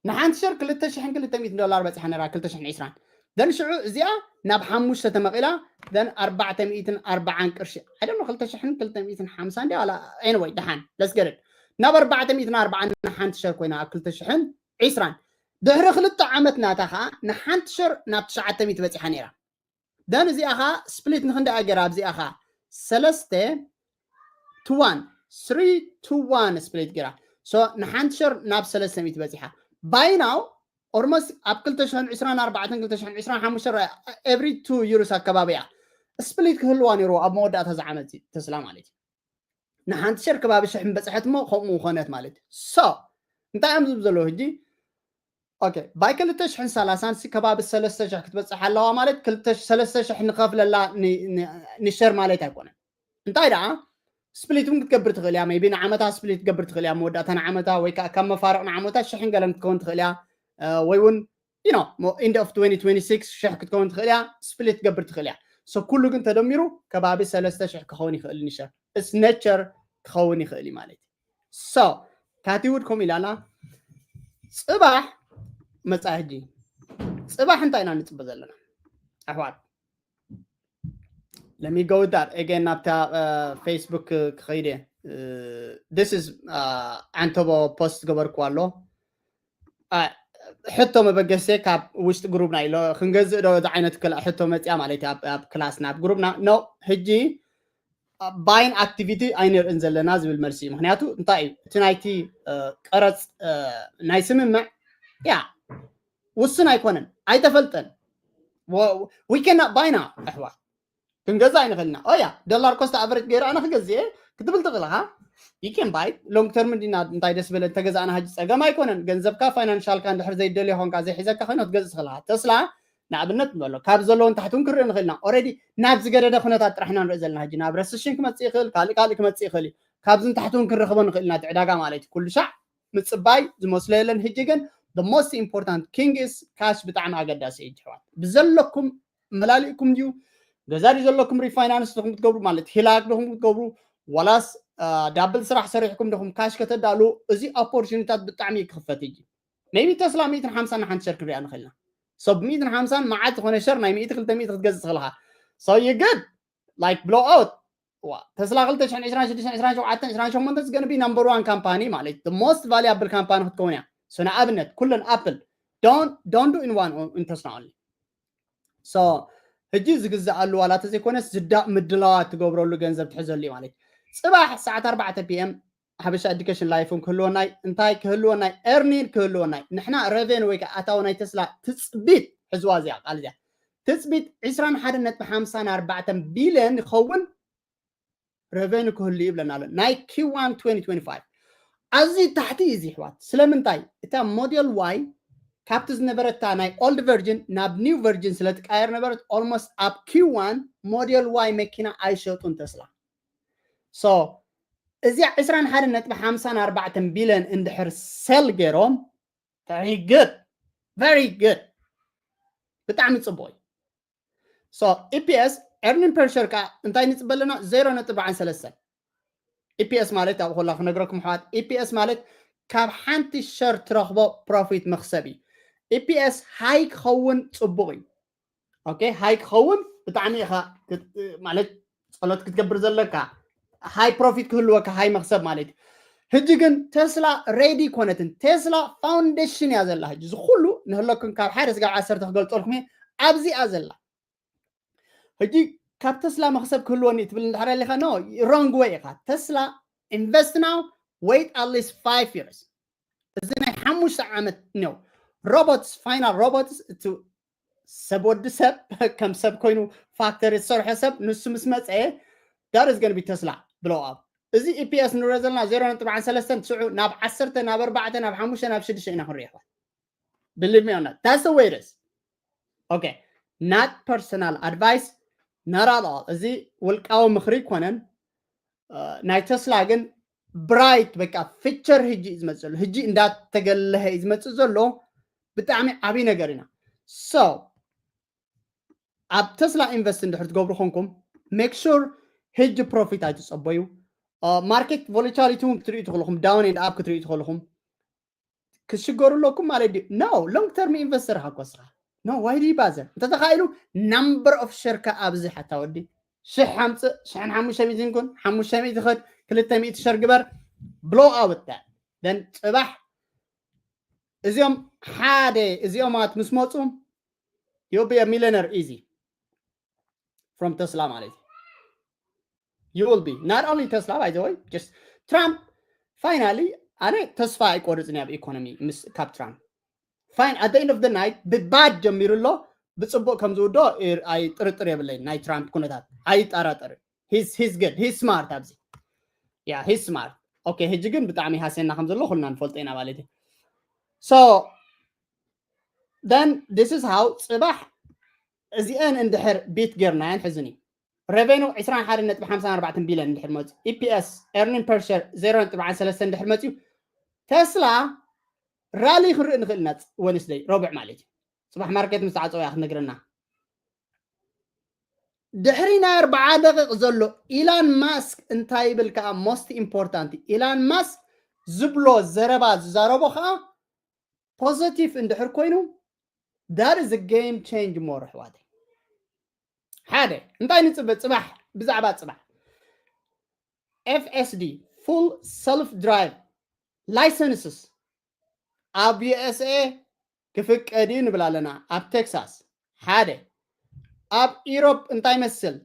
ንሓንቲ ሸር ክልተ ሽሕን ክልተ ሚእትን ዶላር በፂሓ ነይራ ክልተ ሽሕን ዕስራን። ደን ሽዑ እዚኣ ናብ ሓሙሽተ ተመቒላ ደን ኣርባዕተ ሚእትን ኣርባዓን ቅርሺ። I don't know ክልተ ሽሕን ክልተ ሚእትን ሓምሳን ድያ ዋላ anyway ደሓን let's get it ናብ ኣርባዕተ ሚእትን ኣርባዓን ንሓንቲ ሸር ኮይና ኣብ ክልተ ሽሕን ዕስራን። ድሕሪ ክልተ ዓመት ናታ ከዓ ንሓንቲ ሸር ናብ ትሽዓተ ሚእቲ በፂሓ ነይራ። ደን እዚኣ ከዓ ስፕሊት ንክንደኣ ገይራ ኣብዚኣ ከዓ ሰለስተ to one three to one ስፕሊት ገይራ። So ንሓንቲ ሸር ናብ ሰለስተ ሚእቲ በፂሓ። By now almost ኣብ ክልተ ሽሕን ዕስራን ኣርባዕተን ክልተ ሽሕን ዕስራን ሓሙሽተን every two years ኣከባቢ እያ ስፕሊት ክህልዋ ነይርዎ ኣብ መወዳእታ ዝዓመት ተስላ ማለት እዩ። ንሓንቲ ሸር ከባቢ ሽሕ ምበፅሐት እሞ ከምኡ ኮነት ማለት እዩ። So እንታይ እዮም ዝብ ዘለዉ ሕጂ? Okay፣ ባይ ክልተ ሽሕን ሰላሳን ሲ ከባቢ ሰለስተ ሽሕ ክትበፅሕ ኣለዋ ማለት ክልተ ሽ- ሰለስተ ሽሕ ንኸፍለላ ን- ን- ንሸር ማለት ኣይኮነን። እንታይ ደኣ ስፕሊት እውን ክትገብር ትኽእል እያ። ሜቢ ንዓመታ ስፕሊት ክትገብር ትኽእል እያ። መወዳእታ ንዓመታ ወይ ከዓ ካብ መፋርቕ ንዓመታ ሽሕን ገለን ክትከውን ትኽእል እያ። እ፣ ወይ እውን you know end of twenty twenty-six ሽሕ ክትከውን ትኽእል እያ። ስፕሊት ክትገብር ትኽእል እያ። So ኩሉ ግን ተደሚሩ ከባቢ ሰለስተ ሽሕ ክኸውን ይኽእል ንሸር። It's nature ክኸውን ይኽእል እዩ ማለት እዩ። So ካቲውድ ከምኡ ኢላና ፅባሕ መፃ ሕጂ ፅባሕ እንታይ ኢና ንፅበ ዘለና ኣሕዋት? Let me go with that again ናብታ ፌስቡክ ክኸይደ። This is ዓንተቦ ፖስት ገበርኩ ኣሎ። ሕቶ መበገሴ ካብ ውሽጢ ግሩብና ኢሎ ክንገዝእ ዶ እዚ ዓይነት ክላ ሕቶ መፅያ ማለት እዩ ኣብ ክላስና ኣብ ግሩብና ኖ ሕጂ ባይን ኣክቲቪቲ ኣይንርእን ዘለና ዝብል መልሲ እዩ። ምክንያቱ እንታይ እዩ እቲ ናይቲ ቀረፅ ናይ ስምምዕ ያ ውስን ኣይኮነን ኣይተፈልጠን። We cannot buy now ኣሕዋት ክንገዛ ኣይንኽእልና። ኦያ ዶላር ኮስት ኣቨሬጅ ገይረ ኣነ ክገዝእ ክትብል ትኽእል ኢኻ። You can buy long term እንዲና እንታይ ደስ በለ እንተገዛእና ሕጂ ፀገም ኣይኮነን። ገንዘብካ ፋይናንሻልካ እንድሕር ዘይደልዮ ኮንካ ዘይሒዘካ ኮይኖ ክትገዝእ ትኽእል ኢኻ። ተስላ ንኣብነት ንበሎ ካብ ዘለውን ታሕቱን ክንርኢ ንኽእል ኢና። ኦረዲ ናብ ዝገደደ ኩነታት ጥራሕ ኢና ንርኢ ዘለና። ሕጂ ናብ ረስሽን ክመፅእ ይኽእል፣ ካልእ ካልእ ክመፅእ ይኽእል እዩ። ካብዝን ታሕቱን ክንረኽቦ ንኽእል ኢና እቲ ዕዳጋ ማለት እዩ። ኩሉ ሻዕ ምፅባይ ዝመስሎ የለን። ሕጂ ግን the most important thing is cash ብጣዕሚ ኣገዳሲ እዩ ኣሕዋት። ብዘለኩም መላሊእኩም ድዩ? ገዛ ድዩ ዘለኩም? ሪፋይናንስ ዲኹም ክትገብሩ ማለት ሂላክ ዲኹም ክትገብሩ ዋላስ ዳብል ስራሕ ሰሪሕኩም ዲኹም ካሽ ከተዳሉ? እዚ ኦፖርቹኒታት ብጣዕሚ ክኽፈት እዩ። ሜቢ ተስላ ሚእትን ሓምሳን ንሓንቲ ሸር ክንሪኣ ንኽእል ኢና። So ብ ሚእትን ሓምሳን መዓት ዝኾነ ሸር ናይ ሚእቲ ክልተ ሚእቲ ክትገዝእ ትኽእል ኢኻ። So you good like blow out ተስላ ክልተ ሽሕን ዕስራን ሽዱሽተን ዕስራን ሸውዓተን ዕስራን ሸሞንተን is gonna be number one company ማለት the most valuable company ክትከውን እያ። So ንኣብነት ኩለን ኣፕል don't don't do in one in ተስላ only። So ሕጂ ዝግዝኣሉ ዋላ ተዘይኮነስ ዝዳ ምድላዋት ትገብረሉ ገንዘብ ትሕዘሉ እዩ ማለት እዩ። ፅባሕ ሰዓት ኣርባዕተ ፒኤም ሓበሻ ኤዱኬሽን ላይፍ እውን ክህልወናይ እንታይ ክህልወናይ ኤርኒን ክህልወናይ ንሕና ረቨን ወይ ከዓ ኣታዊ ናይ ተስላ ትፅቢት ሕዝዋ እዚኣ ቃል እዚኣ ትፅቢት ዕስራን ሓደን ነጥቢ ሓምሳን ኣርባዕተን ቢልዮን ይኸውን ረቨን ክህሉ ይብለና ኣሎ ናይ ኪዋን twenty twenty five ኣዝዩ ታሕቲ እዩ እዚ ኣሕዋት። ስለምንታይ እታ ሞዴል ዋይ ካብቲ ዝነበረታ ናይ ኦልድ ቨርጅን ናብ ኒው ቨርጅን ስለ ትቃየር ነበረት almost ኣብ ኪዋን ሞዴል ዋይ መኪና ኣይሸጡን ተስላ። So እዚኣ ዕስራን ሓደን ነጥቢ ሓምሳን ኣርባዕተን ቢልዮን እንድሕር ሴል ገይሮም very good very good ብጣዕሚ ፅቡቅ እዩ። So ኢፒኤስ earning per share ከዓ እንታይ ንፅበ ኣለና? ዜሮ ነጥቢ ኣርባዓን ሰለስተን ኢፒኤስ ማለት ኣብ ኮላ ክነግረኩም ኣሕዋት ኢፒኤስ ማለት ካብ ሓንቲ ሸር ትረኽቦ ፕሮፊት መኽሰብ እዩ። ኢፒኤስ ሃይ ክኸውን ፅቡቅ እዩ። ኦኬ ሃይ ክኸውን ብጣዕሚ ኢኻ ማለት ጸሎት ክትገብር ዘለካ ሃይ ፕሮፊት ክህልወካ ሃይ መኽሰብ ማለት እዩ። ሕጂ ግን ተስላ ሬዲ ኮነትን ተስላ ፋውንዴሽን እያ ዘላ። ሕጂ ዝኩሉ ንህለኩም ካብ ሓደ ስጋብ ዓሰርተ ክገልጸልኩም እየ ኣብዚኣ ዘላ። ሕጂ ካብ ተስላ መኽሰብ ክህልወኒ ትብል እንድሕር ኣለካ no wrong way ኢኻ። ተስላ invest now wait at least five years እዚ ናይ ሓሙሽተ ዓመት ነው። Robots final robots እቲ ሰብ ወዲ ሰብ ከም ሰብ ኮይኑ ፋክተሪ ዝሰርሖ ሰብ ንሱ ምስ መፀ that is gonna be ተስላ ብለው ኣብ እዚ ኢፒኤስ ንሪኦ ዘለና ዜሮ ነጥቢ ዓሰርተ ሰለስተ ትስዑ ናብ ዓሰርተ ናብ ኣርባዕተ ናብ ሓሙሽተ ናብ ሽዱሽተ ኢና ክንሪኦ ይኽእል። Believe me on that that's the way it is okay not personal advice not at all እዚ ውልቃዊ ምኽሪ ይኮነን። ናይ ተስላ ግን ብራይት በቃ ፊቸር ህጂ እዩ ዝመፅእ ዘሎ ህጂ እንዳተገለሀ እዩ ዝመፅእ ዘሎ ብጣዕሚ ዓብይ ነገር ኢና። So ኣብ ተስላ ኢንቨስት እንድሕር ትገብሩ ኮንኩም make sure ህጂ ፕሮፊት ኣይትፀበዩ። ማርኬት ቮላቲሊቲ እውን ክትሪኡ ትኽእልኹም down and up ክትሪኡ ትኽእልኹም ክትሽገሩ ኣለኩም ማለት ድዩ? No long term ኢንቨስተር ኢኻ እኮ እስኻ። No why do you bother እንተተኻኢሉ number of ሸርካ ኣብዝሕ ኣታ ወዲ ሽሕ ሓምፅእ ሽሕን ሓሙሽተ ሚእትን ኩን ሓሙሽተ ሚእቲ ክድ ክልተ ሚእቲ ሸር ግበር ብሎ ኣውተ then ፅባሕ እዚኦም ሓደ እዚኦም ኣት ምስ መፁ you'll be a millionaire easy from ተስላ ማለት እዩ። You will be not only ተስላ by the way just ትራምፕ finally ኣነ ተስፋ ኣይቆርፅን ኣብ ኢኮኖሚ ምስ ካብ ትራምፕ fine at the end of the night ብባድ ጀሚሩ ኣሎ ብፅቡቅ ከም ዝውዶ ኣይጥርጥር የብለይ ናይ ትራምፕ ኩነታት ኣይጠራጠር he's he's good he's smart ኣብዚ yeah he's smart okay ሕጂ ግን ብጣዕሚ ሃስየና ከም ዘሎ ኩልና ንፈልጦ ኢና ማለት እዩ። So then this is how ፅባሕ እዚአን እንድሕር ቢት ጌርናየን ሕዝኒ revenue ዕስራን ሓደን ነጥቢ ሓምሳን ኣርባዕተን ቢልዮን እንድሕር መፅኡ ኢፒኤስ earning per share ዜሮ ነጥቢ ዓሰርተ ሰለስተ እንድሕር መፅኡ ተስላ ራሊ ክንርኢ ንኽእል ኢና። Wednesday ረቡዕ ማለት እዩ። ፅባሕ ማርኬት ምስ ተዓፀወ እያ ክትነግረና። ድሕሪ ናይ ኣርባዓ ደቂቕ ዘሎ ኢላን ማስክ እንታይ ይብል ከዓ most important ኢላን ማስክ ዝብሎ ዘረባ ዝዛረቦ ከዓ positive እንድሕር ኮይኑ that is a game change more ኣሕዋተይ። ሓደ እንታይ ንፅበ ፅባሕ ብዛዕባ ፅባሕ FSD full self drive licenses ኣብ USA ክፍቀድ እዩ ንብል ኣለና ኣብ ቴክሳስ ሓደ ኣብ ኢሮፕ እንታይ መስል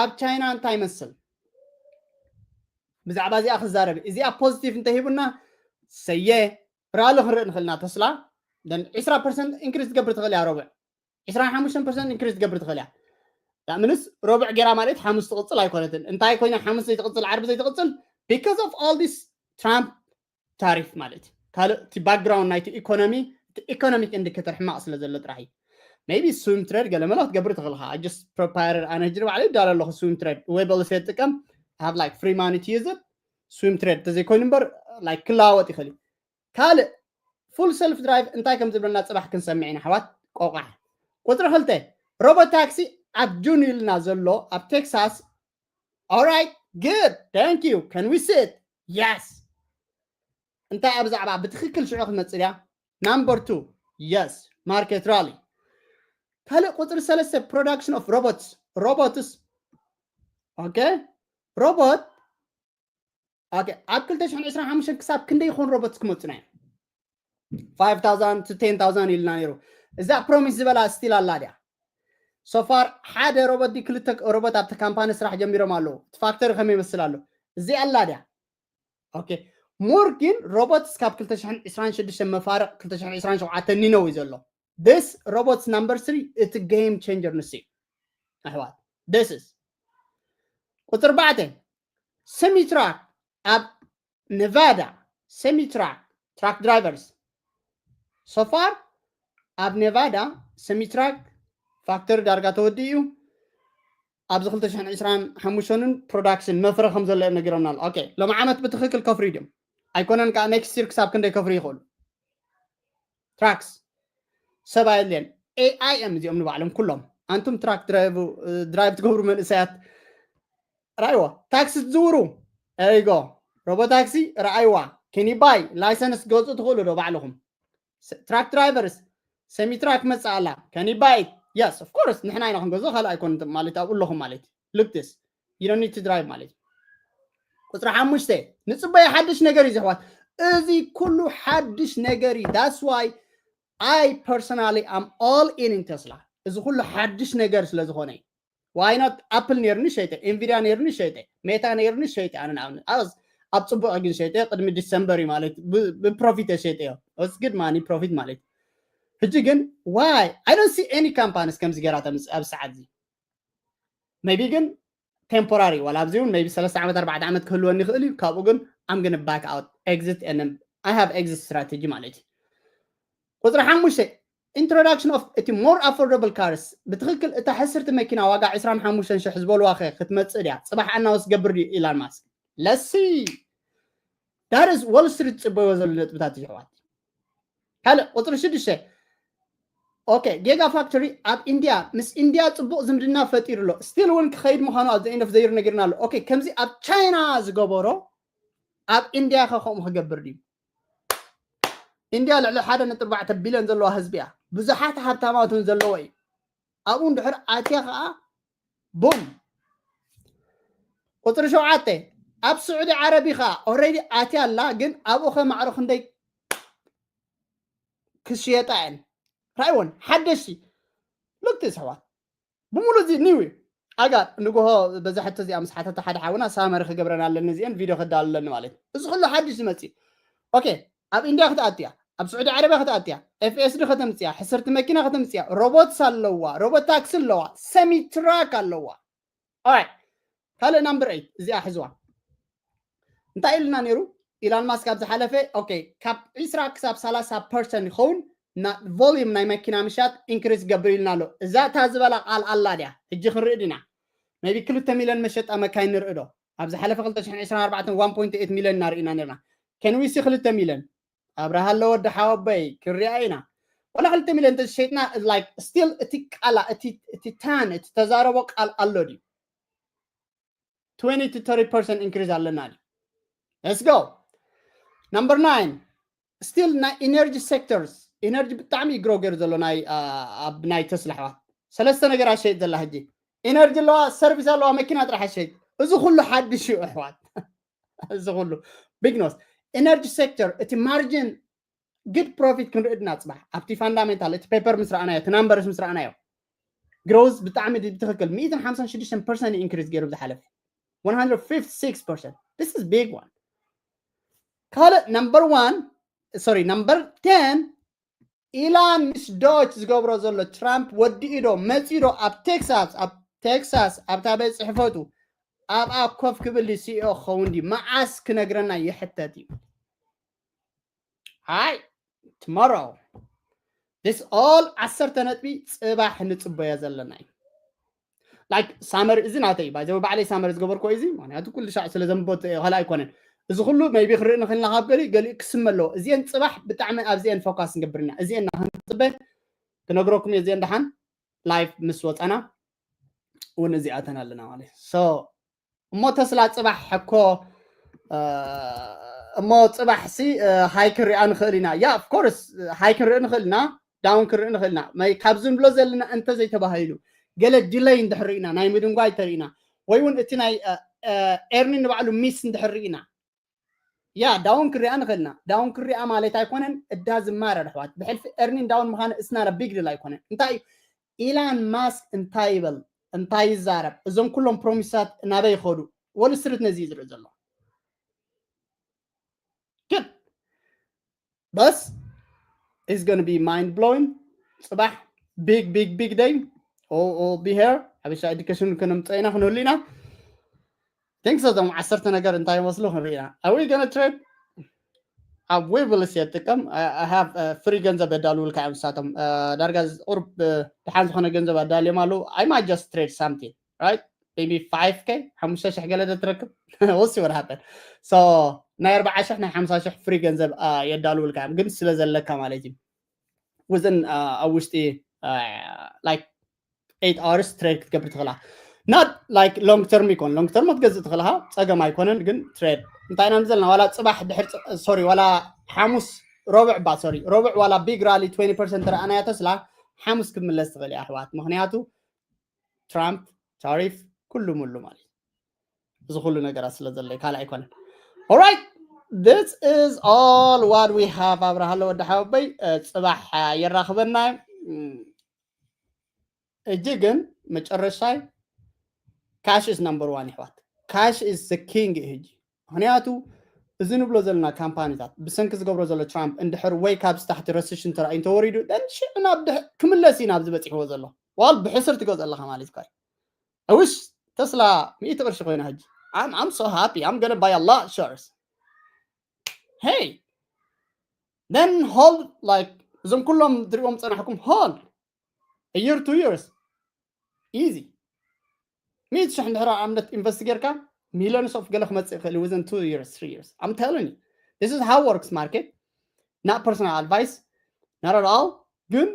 ኣብ ቻይና እንታይ መስል ብዛዕባ እዚኣ ክዛረብ እዚኣ positive እንተሂቡና ሰየ ራሊ ክንርኢ ንኽእልና ተስላ then ዕስራ percent increase ትገብር ትኽእል እያ ረቡዕ ዕስራን ሓሙሽተን percent increase ትገብር ትኽእል እያ ምንስ ረቡዕ ገይራ ማለት ሓሙስ ትቕፅል ኣይኮነትን እንታይ ኮይና ሓሙስ ዘይትቕፅል ዓርቢ ዘይትቕፅል because of all this Trump tariff ማለት እዩ ካልእ እቲ background ናይቲ economy እቲ economic indicator ሕማቕ ስለ ዘሎ ጥራሕ እዩ maybe swing trade ገለ መለ ክትገብር ትኽእል ኻ just preparer ኣነ ሕጂ ባዕለይ ይዳሎ ኣለኹ swing trade ወይ በልሰ ጥቀም have like free money to use it swing trade ተዘይኮይኑ እምበር like ክለዋወጥ ይኽእል እዩ ካልእ Full self drive እንታይ ከም ዝብለና ጽባሕ ክንሰምዕ ኢና ኣሕዋት። ቆቋሕ። ቁጽሪ ክልተ፣ ሮቦት ታክሲ ኣብ ጁን ኢልና ዘሎ ኣብ ቴክሳስ። Alright, good, thank you, can we see it? Yes. እንታይ ኣብ ዛዕባ ብትክክል ሽዑ ክትመጽእ ድያ? Number two, yes, market rally። ካልእ ቁጽሪ ሰለስተ፣ production of robots። Robots። Okay, robot። Okay, ኣብ ክልተ ሽሕን ዕስራን ሓሙሽተን ክሳብ ክንደይ ይኾን ሮቦትስ ክመጹና እዮም? Five thousand to ten thousand ኢልና ነይሩ። እዛ ፕሮሚስ ዝበላ ስቲል ኣላ ድያ? So far ሓደ ሮቦት ድዩ ክልተ ሮቦት ኣብቲ ካምፓኒ ስራሕ ጀሚሮም ኣለዉ። እቲ ፋክተሪ ከመይ ይመስል ኣሎ? እዚ ኣላ ድያ? Okay, more ግን ሮቦትስ ካብ ክልተ ሽሕን ዕስራን ሽዱሽተን መፋርቕ ክልተ ሽሕን ዕስራን ሸውዓተን ኒነው እዩ ዘሎ። This robots number three እቲ game changer ንሱ እዩ ኣሕዋት። This is ቁጽሪ ኣርባዕተ፣ semi truck ኣብ ኔቫዳ። Semi truck፣ truck drivers። So far ኣብ ኔቫዳ semi truck ፋክተሪ ዳርጋ ተወዲኡ እዩ። ኣብዚ ክልተ ሽሕን ዕስራን ሓሙሽተን ፕሮዳክሽን መፍረ ከም ዘሎ እዮም ነጊሮምና ኣሎ። Okay, ሎም ዓመት ብትክክል ከፍርዩ ድዮም ኣይኮነን? ከዓ next year ክሳብ ክንደይ ከፍርዩ ይኽእሉ? ትራክስ ሰብ ኣየድልየን። ኤኣይ እዮም እዚኦም ንባዕሎም ኩሎም። ኣንቱም ትራክ ድራይቭ ትገብሩ መንእሰያት፣ ራይዎ ታክሲ ትዝውሩ፣ there you go። ሮቦ ታክሲ ረኣይዋ። Can you buy? ላይሰንስ ገዝኡ ትኽእሉ ዶ ባዕልኹም? ትራክ ድራይቨርስ፣ ሰሚ ትራክ መጽእ ኣላ። Can you buy it? Yes, of course። ንሕና ኢና ክንገዝኦ፣ ካልእ ኣይኮን ማለት ኣብኡ ኣለኹም ማለት እዩ። Look this, you don't need to drive ማለት እዩ። ቁጽሪ ሓሙሽተ፣ ንጽበዮ ሓድሽ ነገር እዩ ዝሕዋት። እዚ ኩሉ ሓድሽ ነገር እዩ። That's why I personally am all in in Tesla። እዚ ኩሉ ሓድሽ ነገር ስለ ዝኾነ እዩ። Why not? ኣፕል ነይርኒ ሸይጠ፣ ኤንቪድያ ነይርኒ ሸይጠ፣ ሜታ ነይርኒ ሸይጠ። ኣነ ንኣብነት ኣብ ኣብ ጽቡቕ ግን ሸይጠ፣ ቅድሚ ዲሰምበር እዩ ማለት ብ- ብፕሮፊት ሸይጠ እዮ። It's good money profit ማለት እዩ። ሕጂ ግን why I don't see any companies ከምዚ ገይራ ተምጽእ ኣብ ሰዓት እዚ። Maybe ግን ቴምፖራሪ ዋላ ኣብዚ እውን maybe ሰለስተ ዓመት ኣርባዕተ ዓመት ክህልወኒ ይኽእል እዩ። ካብኡ ግን I'm gonna back out, exit, and then I have exit strategy ማለት እዩ። ቁጽሪ ሓሙሽተ፣ introduction of እቲ more affordable cars። ብትኽክል እታ ሕስርቲ መኪና ዋጋ ዕስራን ሓሙሽተን ሽሕ ዝበልዋ ኸ ክትመጽእ ድያ? ጽባሕ ኣናውስ ገብር ድዩ ኢላን ማስክ? Let's see። That is Wall Street ጽበዮ ዘሎ ነጥብታት እዩ ኣሕዋት። ካልእ ቁጽሪ ሽዱሽተ፣ ኦኬ፣ ጌጋ ፋክቶሪ ኣብ ኢንድያ፣ ምስ ኢንድያ ጽቡቕ ዝምድና ፈጢሩ ኣሎ። ስቲል እውን ክኸይድ ምዃኑ ኣብ the end of the year ነጊርና ኣሎ። ኦኬ፣ ከምዚ ኣብ ቻይና ዝገበሮ ኣብ ኢንድያ ከ ከምኡ ክገብር ድዩ? ኢንድያ ልዕሊ ሓደ ነጥቢ ኣርባዕተ ቢልዮን ዘለዋ ህዝቢ እያ። ብዙሓት ሃብታማት እውን ዘለዎ እዩ። ኣብኡ እንድሕር ኣትያ ከዓ ቡም። ቁፅሪ ሸውዓተ፣ ኣብ ስዑዲ ዓረቢ ከዓ ኦልሬዲ ኣትያ ኣላ፣ ግን ኣብኡ ከ ማዕረ ክንደይ ክሽየጣ እየን? ራእይወን ሓደሽቲ ሉክቲ ኣሕዋት ብምሉእ እዚ ኒው እዩ። ኣጋ ንግሆ በዛ ሕቶ እዚኣ ምስ ሓተተ ሓደ ሓውና ሳመሪ ክገብረን ኣለኒ፣ እዚአን ቪድዮ ክዳለኒ ማለት እዩ። እዚ ኩሉ ሓድሽ ዝመፅእ። ኦኬ፣ ኣብ ኢንድያ ክትኣትያ፣ ኣብ ስዑዲ ዓረብያ ክትኣትያ፣ ኤፍኤስዲ ከተምፅያ፣ ሕስርቲ መኪና ከተምፅያ፣ ሮቦትስ ኣለዋ፣ ሮቦት ታክሲ ኣለዋ፣ ሰሚ ትራክ ኣለዋ። ኦራይት፣ ካልእ ናምበር ኤይት እዚኣ ሕዝዋ። እንታይ ኢልና ነይሩ? ኢላን ማስክ ኣብ ዝሓለፈ፣ ኦኬ፣ ካብ ዒስራ ክሳብ ሰላሳ ፐርሰንት ይኸውን ና ቮሊዩም ናይ መኪና ምሻጥ ኢንክሪስ ገብር ኢልና ኣሎ። እዛ እታ ዝበላ ቃል ኣላ ድያ? ሕጂ ክንርኢ ዲና? ሜቢ ክልተ ሚልዮን መሸጣ መካይን ንርኢ ዶ? ኣብ ዝሓለፈ ክልተ ሽሕን ዕስራን ኣርባዕተን ዋን ፖይንት ኤይት ሚልዮን እናርኢና ነርና። ከን ዊ ሲ ክልተ ሚልዮን ኣብርሃ ኣሎ ወዲ ሓወበይ ክንሪኣ ኢና። ዋላ ክልተ ሚልዮን እንተሸጥና፣ ላይክ፣ ስቲል እቲ ቃላ፣ እቲ እቲ ታን እቲ ተዛረቦ ቃል ኣሎ ድዩ? ትዌንቲ ቱ ተርቲ ፐርሰንት ኢንክሪዝ ኣለና ድዩ? Let's go። Number nine፣ ስቲል ናይ ኢነርጂ ሴክተርስ፣ ኢነርጂ ብጣዕሚ ግሮ ገይሩ ዘሎ ናይ ኣብ ናይ ተስላ ኣሕዋት። ሰለስተ ነገር ኣሸይጥ ዘላ ሕጂ። ኢነርጂ ኣለዋ፣ ሰርቪስ ኣለዋ፣ መኪና ጥራሕ ኣሸይጥ። እዚ ኩሉ ሓድሽ እዩ ኣሕዋት። እዚ ኩሉ ቢግኖስ ኢነርጂ ሴክተር እቲ ማርጅን ግድ ፕሮፊት ክንርኢ ድና ጽባሕ ኣብቲ ፋንዳሜንታል እቲ ፔፐር ምስ ረኣናዮ እቲ ናምበርስ ምስ ረኣናዮ ግሮዝ ብጣዕሚ ብትኽክል ሚእትን ሓምሳን ሽዱሽተን ፐርሰንት ኢንክሪዝ ገይሩ ብዝሓለፈ one hundred fifty-six percent. This is big one። ካልእ ናምበር ዋን፣ ሶሪ፣ ናምበር ቴን፣ ኢላን ምስ ዶች ዝገብሮ ዘሎ ትራምፕ ወዲኡ ዶ መፂኡ ዶ ኣብ ቴክሳስ፣ ኣብ ቴክሳስ ኣብታ ቤት ፅሕፈቱ ኣብኣ ኮፍ ክብል ሲኢኦ ክኸውን ድዩ? መዓስ ክነግረና ይሕተት እዩ። ሃይ ትሞሮ ስ ኦል ዓሰርተ ነጥቢ ፅባሕ ንፅበዮ ዘለና እዩ። ላይክ ሳመር እዚ ናተይ ባይዘ ባዕለይ ሳመር ዝገበርኮ እዚ ምክንያቱ ኩሉ ሻዕ ስለ ዘንቦት ኸላ ኣይኮነን። እዚ ኩሉ maybe ክርኢ ንኽእል ኢና ካብ ገሊኡ ገሊኡ ክስመ ኣለዎ። እዚአን ፅባሕ ብጣዕሚ ኣብዚአን focus ንገብር ኢና። እዚአን ንክንፅበ ክነግረኩም እየ። እዚአን ደሓን live ምስ ወፀና እውን እዚኣተን ኣለና ማለት እዩ። So እሞ ተስላ ፅባሕ ሕኮ እሞ ፅባሕ ሲ ሃይ ክንሪኣ ንኽእል ኢና። Yeah, of course ሃይ ክንርኢ ንኽእል ኢና፣ down ክንርኢ ንኽእል ኢና። ማይ ካብዚ ንብሎ ዘለና እንተ ዘይተባሂሉ ገለ delay እንድሕር ርኢና፣ ናይ ምድንጓይ ተርኢና ወይ እውን እቲ ናይ earning ንባዕሉ miss እንድሕር ርኢና፣ yeah down ክንሪኣ ንኽእል ኢና። Down ክንሪኣ ማለት ኣይኮነን እዳ ዝማረር ኣሕዋት፣ ብሕልፊ earning down ምዃኑ it's not a big deal ኣይኮነን። እንታይ ኢላን ማስክ እንታይ ይበል እንታይ ይዛረብ፣ እዞም ኩሎም ፕሮሚሳት ናበይ ይኸዱ? Wall Street ነዚ እዩ ዝርኢ ዘሎ። Good. But it's gonna be mind blowing. ፅባሕ big big big day. All, all be here. ሓበሻ education ከነምፀ ኢና ክንህሉ ኢና። Thanks። እዞም ዓሰርተ ነገር እንታይ ይመስሉ ክንርኢ ኢና። Are we gonna trade? ኣብ ዌብልስ የጥቀም። I have free ገንዘብ የዳልውልካ እዮም ንሳቶም። ዳርጋ ቁርብ ድሓን ዝኾነ ገንዘብ ኣዳልዮም ኣለዉ። I might just trade something, right? Maybe five K ሓሙሽተ ሽሕ ገለ ዶ ትረክብ? We'll see what happen. So ናይ ኣርባዓ ሽሕ ናይ ሓምሳ ሽሕ free ገንዘብ የዳልውልካ እዮም፣ ግን ስለ ዘለካ ማለት እዩ። Within ኣብ ውሽጢ like eight hours trade ክትገብር ትኽእላ። Not like long term ይኮን፣ long term ክትገዝእ ትኽእልኻ፣ ፀገም ኣይኮነን። ግን trade እንታይ ኢና ዘለና? ዋላ ፅባሕ ድሕር sorry ዋላ ሓሙስ ረቡዕ ባ sorry ረቡዕ ዋላ big rally twenty percent ረኣናያ ተስላ ሓሙስ ክትምለስ ትኽእል እያ ኣሕዋት። ምኽንያቱ ትራምፕ ታሪፍ ኩሉ ሙሉ ማለት እዩ። እዚ ኩሉ ነገራት ስለ ዘሎ ካልእ ኣይኮነን። Alright, this is all what we have። ኣብርሃለ ወዲ ሓወበይ ፅባሕ የራኽበና። እጂ ግን መጨረሻይ cash is number one ይሕዋት። Cash is the king እዩ ሕጂ። ምክንያቱ እዚ ንብሎ ዘለና ካምፓኒታት ብሰንኪ ዝገብሮ ዘሎ ትራምፕ እንድሕር ወይ ካብዚ ታሕቲ ረሲሽን ተራእዩ እንተወሪዱ ደን ሽዑ ናብ ድሕ ክምለስ እዩ ናብዚ በፂሕዎ ዘሎ። ዋል ብሕስር ትገዝኦ ኣለካ ማለት እዩ። I wish ተስላ ሚእቲ ቅርሺ ኮይና ሕጂ። I'm, I'm so happy. I'm gonna buy a lot shares. Hey, then hold like እዞም ኩሎም ትሪእዎም ፀናሕኩም hold a year, two years easy. ሚእቲ ሽሕ እንድሕር ኣብነት ኢንቨስት ጌርካ millions of ገለ ክመፅእ ይኽእል within two years, three years. I'm telling you, this is how works market. Not personal advice, not at all. ግን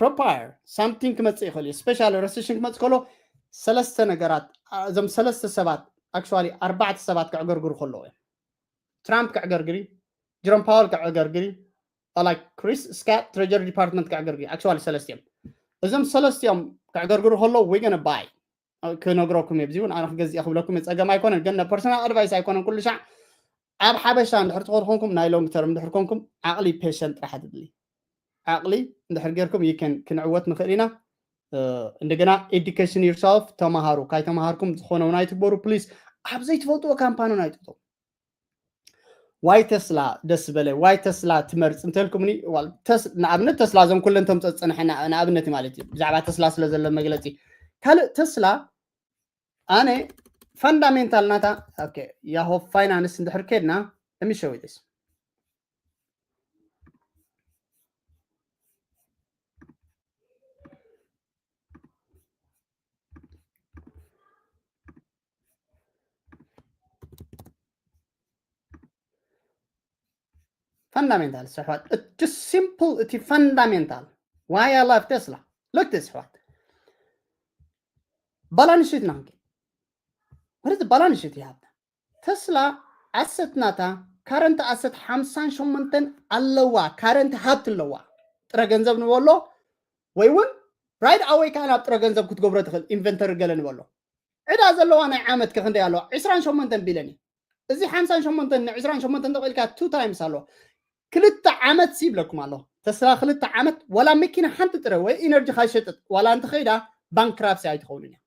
prepare something ክመፅእ ይኽእል እዩ። Special recession ክመፅእ ከሎ ሰለስተ ነገራት፣ እዞም ሰለስተ ሰባት actually ኣርባዕተ ሰባት ክዕገርግሩ ከለዉ እዮም። ትራምፕ ክዕገርግሪ፣ ጀሮም ፓወል ክዕገርግሪ፣ like ክሪስ ስካት ትሬጀሪ ዲፓርትመንት ክዕገርግሪ። Actually ሰለስቲኦም፣ እዞም ሰለስቲኦም ክዕገርግሩ ከለዉ we gonna buy ክነግረኩም እየ። ብዚ እውን ኣነ ክገዝእ ክብለኩም እየ፣ ፀገም ኣይኮነን። ግን personal advice ኣይኮነን። ኩሉ ሻዕ ኣብ ሓበሻ እንድሕር ትኾኑ ኮንኩም ናይ long term እንድሕር ኮንኩም ዓቕሊ patient ጥራሕ ትድሊ። ዓቕሊ እንድሕር ጌርኩም you can ክንዕወት ንኽእል ኢና። እንደገና education yourself፣ ተማሃሩ። ካይ ተማሃርኩም ዝኾነ እውን ኣይትግበሩ please። ኣብ ዘይትፈልጥዎ ካምፓኒ እውን ኣይትእተው። ዋይ ተስላ ደስ በለ፣ ዋይ ተስላ ትመርፅ እንተልኩምኒ፣ ንኣብነት ተስላ እዞም ኩለን ተምፀ ዝፀንሐ ንኣብነት ማለት እዩ። ብዛዕባ ተስላ ስለ ዘሎ መግለፂ ካልእ ተስላ ኣነ ፋንዳሜንታል ናታ ያሆ ፋይናንስ እንድሕር ከድና እሚሸዊትስ ፋንዳሜንታል ስሕዋት እቲ ሲምፕል እቲ ፋንዳሜንታል ዋይ ኣላፍ ቴስላ ልክቲ ስሕዋት ባላንስ ሽት ናንኪ ወደዚ ባላንስ ሽት ይሃብና ተስላ ኣሰት ናታ ካረንት ኣሰት ሓምሳን ሸሞንተን ኣለዋ። ካረንት ሃብት ኣለዋ። ጥረ ገንዘብ ንበሎ ወይ እውን ራይድ ኣወይ ከዓ ናብ ጥረ ገንዘብ ክትገብሮ ትኽእል ኢንቨንተሪ ገለ ንበሎ ዕዳ ዘለዋ ናይ ዓመት ከክንደይ ኣለዋ ዕስራን ሸሞንተን ቢለን እዩ። እዚ ሓምሳን ሸሞንተን ን ዕስራን ሸሞንተን ተቐልካ ቱ ታይምስ ኣለዋ። ክልተ ዓመት ሲ ይብለኩም ኣለኹ ተስላ ክልተ ዓመት ዋላ መኪና ሓንቲ ጥረ ወይ ኢነርጂ ካይሸጥጥ ዋላ እንተኸይዳ ባንክራፕሲ ኣይትኸውንን እያ።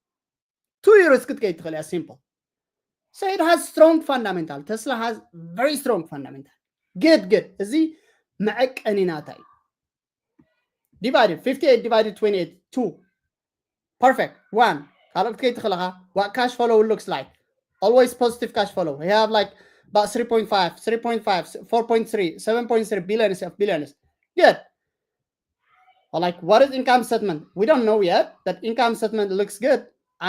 Two years ክትከይድ ትኽእል እያ simple. So it has strong fundamental. Tesla has very strong fundamental. Good, good. እዚ መዐቀኒ ናታ እዩ። Divided fifty eight divided twenty eight two. Perfect. One. ካልኦት ክትከይድ ትኽእል ኢኻ። What cash flow looks like? Always positive cash flow. We have like about three point five, three point five, four point three, seven point three billions of billions. Good. Like, what is income statement? We don't know yet, but income statement looks good.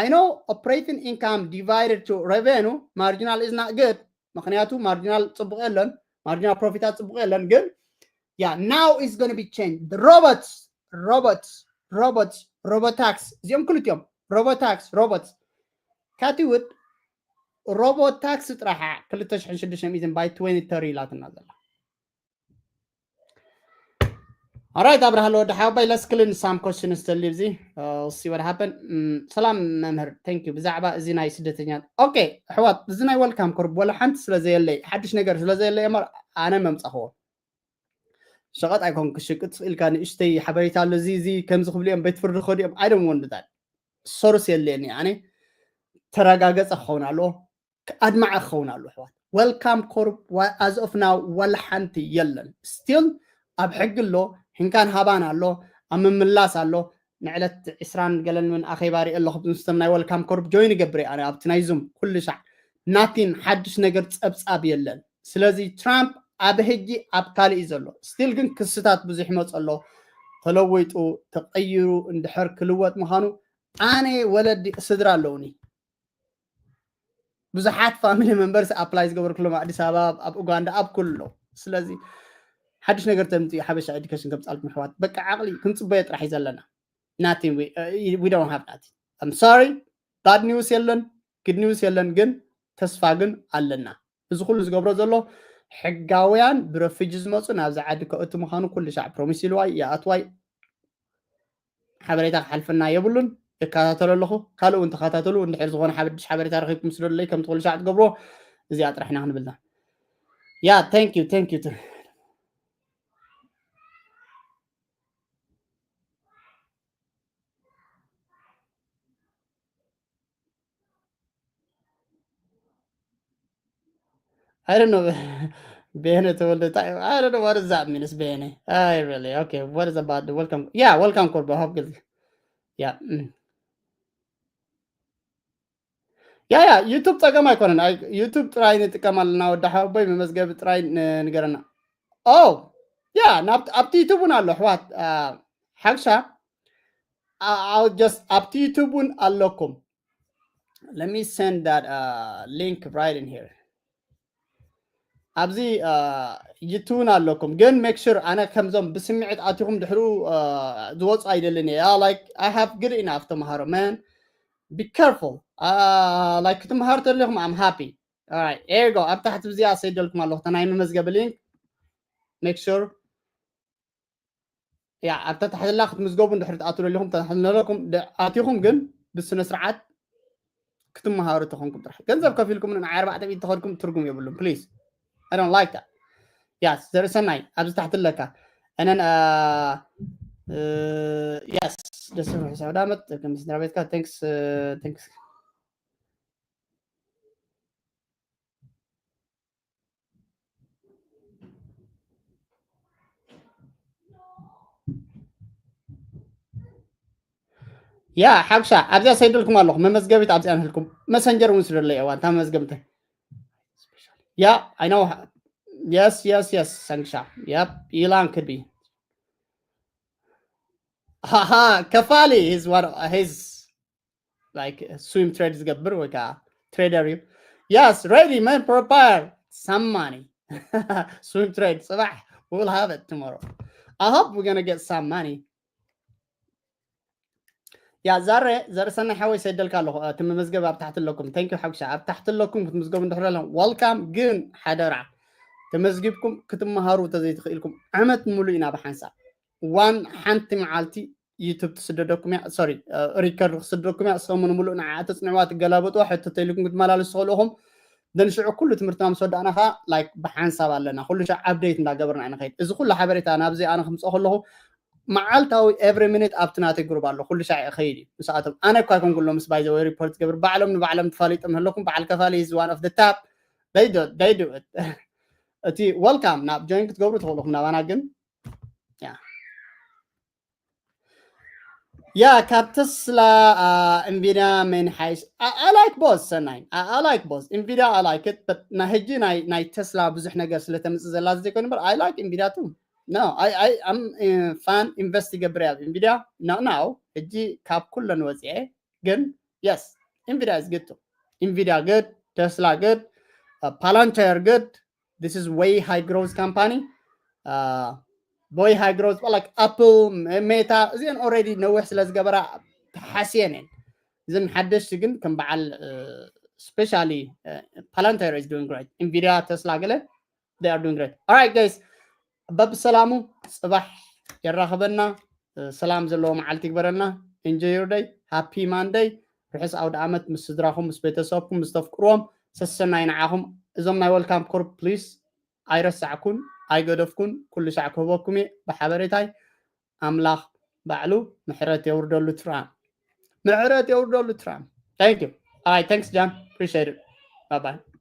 I know operating income divided to revenue marginal is not good. ምክንያቱ ማርጂናል ፅቡቅ የለን፣ ማርጂናል ፕሮፊታት ፅቡቅ የለን። ግን yeah, now is going to be changed. Robots, robots, robots, robotax እዚኦም ክልቲኦም robotax, robots ካቲውድ robotax ጥራሕ ክልተ ሽሕን ሽዱሽተ ሚእትን by twenty thirty ኢላትና ዘላ። Alright ኣብርሃ ኣለወዲ ሓባይ፣ let's clean some questions ተልዩ እዚ see what happen። ሰላም መምህር፣ thank you። ብዛዕባ እዚ ናይ ስደተኛ okay ኣሕዋት፣ እዚ ናይ welcome corp ወላ ሓንቲ ስለ ዘየለይ፣ ሓድሽ ነገር ስለ ዘየለይ እምበር ኣነ መምጻኽዎ። ሸቐጥ ኣይኮን ክሽቅጥ ኢልካ ንእሽተይ ሓበሬታ ኣሎ፣ እዚ እዚ ከምዚ ክብሉ እዮም፣ ቤት ፍርዲ ክኸዱ እዮም። I don't want that። ሶርስ የለየኒ ኣነ። ተረጋገጸ ክኸውን ኣለዎ፣ ኣድማዐ ክኸውን ኣለዎ። ኣሕዋት welcome corp as of now ዋላ ሓንቲ የለን። Still ኣብ ሕጊ ኣሎ፣ ሂንካን ሃባን ኣሎ፣ ኣብ ምምላስ ኣሎ። ንዕለት ዕስራን ገለን ምን ኣኼባ ርኢ ኣለኹ ምስቶም ናይ welcome corp join ይገብር እየ ኣነ ኣብቲ ናይ ዙም ኩሉ ሻዕ። Nothing ሓድሽ ነገር ጸብጻብ የለን። ስለዚ ትራምፕ ኣብ ሕጂ ኣብ ካልእ እዩ ዘሎ። Still ግን ክስታት ብዙሕ ይመጽ ኣሎ። ተለዊጡ ተቐይሩ እንድሕር ክልወጥ ምዃኑ ኣነ ወለዲ ስድራ ኣለውኒ። ብዙሓት family members apply ዝገበርኩሎም ኣዲስ ኣበባ፣ ኣብ ኡጋንዳ፣ ኣብ ኩሉ ኣለዉ። ስለዚ ሓድሽ ነገር ተምፅኡ ሓበሻ education ከምፅኣልኩም ኣሕዋት። በቃ ዓቕሊ ክንፅበዮ ጥራሕ እዩ ዘለና። Nothing, we, uh, we don't have nothing. I'm sorry, bad news የለን፣ good news የለን፣ ግን ተስፋ ግን ኣለና። እዚ ኩሉ ዝገብሮ ዘሎ ሕጋውያን ብረፊጂ ዝመፁ ናብዚ ዓዲ ከእቱ ምዃኑ ኩሉ ሻዕ ፕሮሚስ ኢልዋይ ይኣትዋይ ሓበሬታ ክሓልፈና የብሉን። እከታተሎ ኣለኹ። ካልእ እውን ተኸታተሉ። እንድሕር ዝኾነ ሓድሽ ሓበሬታ ረኺብኩም ስደዱለይ፣ ከምቲ ኩሉ ሻዕ ትገብርዎ። እዚኣ ጥራሕ ኢና ክንብልና። Yeah, thank you, thank you. I don't know. Bene ተወልደ እንታይ? I don't know what does that mean. Bene. I really, okay. What is about the welcome? Yeah, welcome ኮርባ። Hope good. Yeah. Mm. Yeah, yeah. YouTube ጸገም ኣይኮነን። YouTube ጥራይ ንጥቀም ኣለና። ወዲ ሓወቦይ መመዝገቢ ጥራይ ንገረና። Oh, yeah. ኣብቲ YouTube እውን ኣሎ ኣሕዋት። ሓግሻ፣ I'll just ኣብቲ YouTube እውን ኣለኩም። Let me send that uh, link right in here. ኣብዚ YouTube ኣለኩም፣ ግን make sure ኣነ ከምዞም ብስምዒት ኣቲኹም ድሕሩ ዝወፁ ኣይደልን እየ። Like, I have good enough ተምሃሮ፣ man. Be careful. Like ክትምሃሩ ተለኹም I'm happy. Alright, here you go. ኣብ ታሕቲ ብዚኣ ሰይደልኩም ኣለኹ፣ እታ ናይ መመዝገቢ link. Make sure ያ ኣብታ ታሕትላ ክትምዝገቡ እንድሕር ትኣትዉ ደሊኹም ተታሕትለኩም ኣቲኹም፣ ግን ብስነ ስርዓት ክትመሃሩ ተኾንኩም ጥራሕ። ገንዘብ ከፊልኩም ንዓይ ኣርባዕተ ሚእቲ ተኸድኩም ትርጉም የብሉም። Please, I don't like that. Yes, ዘርእሰናይ ኣብዚ ታሕቲ ኣለካ። And then yes, ደስ ዝብል ሕሳብ ዳመት ከም ስድራ ቤትካ። Thanks, thanks. ያ ሓብሻ ኣብዚኣ ሰይደልኩም ኣለኹ። መመዝገቢት ኣብዚኣ ንህልኩም። መሰንጀር እውን ስደለይ እዋን እታ መመዝገቢት። ያ I know. Yes, yes, yes. ሰንግሻ። Yep, ኢላን ክቢ ሃሃ ከፋሊ his what his like swing trade ዝገብር ወይ ከዓ trader እዩ። Yes, ready man, prepare some money. Swing trade ጽባሕ, we'll have it tomorrow. I hope we're gonna get some money. ያ ዛረ ዘርእሰናይ ሓወይ ሰደልካ ኣለኹ። እቲ መመዝገብ ኣብ ታሕቲ ኣለኩም። Thank you ሓጉሻ። ኣብ ታሕቲ ኣለኩም ክትምዝገቡ እንድሕር ኣለኹም welcome። ግን ሓደራ ተመዝጊብኩም ክትመሃሩ ተዘይትኽኢልኩም ዓመት ሙሉእ ኢና ብሓንሳብ ዋን ሓንቲ መዓልቲ YouTube ትስደደኩም እያ። Sorry, record ክስደደኩም እያ። ሰሙን ሙሉእ ንዓ ተጽንዕዋ ትገላበጥዋ ሕቶ ተይልኩም ክትመላለሱ ትኽእሉ ኢኹም። Then ሽዑ ኩሉ ትምህርትና ምስ ወዳእና ኸዓ like ብሓንሳብ ኣለና። ኩሉ ሻዕ update እንዳገበርና ኢና ንኸይድ። እዚ ኩሉ ሓበሬታ ናብዚ ኣነ ክምፅኦ ከለኹ መዓልታዊ every minute ኣብቲ ናተይ group ኣሎ። ኩሉ ሻዕ ይኸይድ እዩ ምስኣቶም። ኣነ እኳ ኣይኮንኩ ኣሎ ምስ by the way report ዝገብር፣ ባዕሎም ንባዕሎም ተፋሊጦም ኣለኩም። በዓል ከፋሊ is one of the top. They do, they do it. እቲ welcome ናብ join ክትገብሩ ትኽእሉ ኢኹም ናባና። ግን ያ ያ ካብ ተስላ Nvidia መን ሓይሽ? I like both ሰናይ። I like both. Nvidia I like it, but ናይ ሕጂ ናይ ናይ ተስላ ብዙሕ ነገር ስለ ተምጽእ ዘላ ዘይኮነ እምበር I like Nvidia too. No, I I I'm fan. Invest ይገብር ኣብ Nvidia። No, no, ሕጂ ካብ ኩለን ወጽኤ ግን yes, Nvidia is good too. Nvidia good, Tesla good. Palantir good, this is way high growth company, uh, way high growth like Apple, Meta እዚአን already ነዊሕ ስለ ዝገበራ ተሓስየን እየን። እዘን ሓደሽቲ ግን ከም በዓል especially Palantir is doing great, Nvidia፣ Tesla ገለ they are doing great. All right guys, በብሰላሙ ፅባሕ የራኽበና። ሰላም ዘለዎ መዓልቲ ይግበረልና። Enjoy your day, happy Monday። ርሑስ ኣውደ ዓመት ምስ ስድራኹም፣ ምስ ቤተሰብኩም፣ ምስ ተፍቅርዎም። ሰሰናይ ንዓኹም። እዞም ናይ Welcome Corps please ኣይረሳዕኩን ኣይገደፍኩን፣ ኩሉ ሻዕ ክህበኩም እየ ብሓበሬታይ። ኣምላኽ ባዕሉ ምሕረት የውርደሉ ትራምፕ፣ ምሕረት የውርደሉ ትራምፕ። Thank you. All right, thanks John, appreciate it. Bye bye.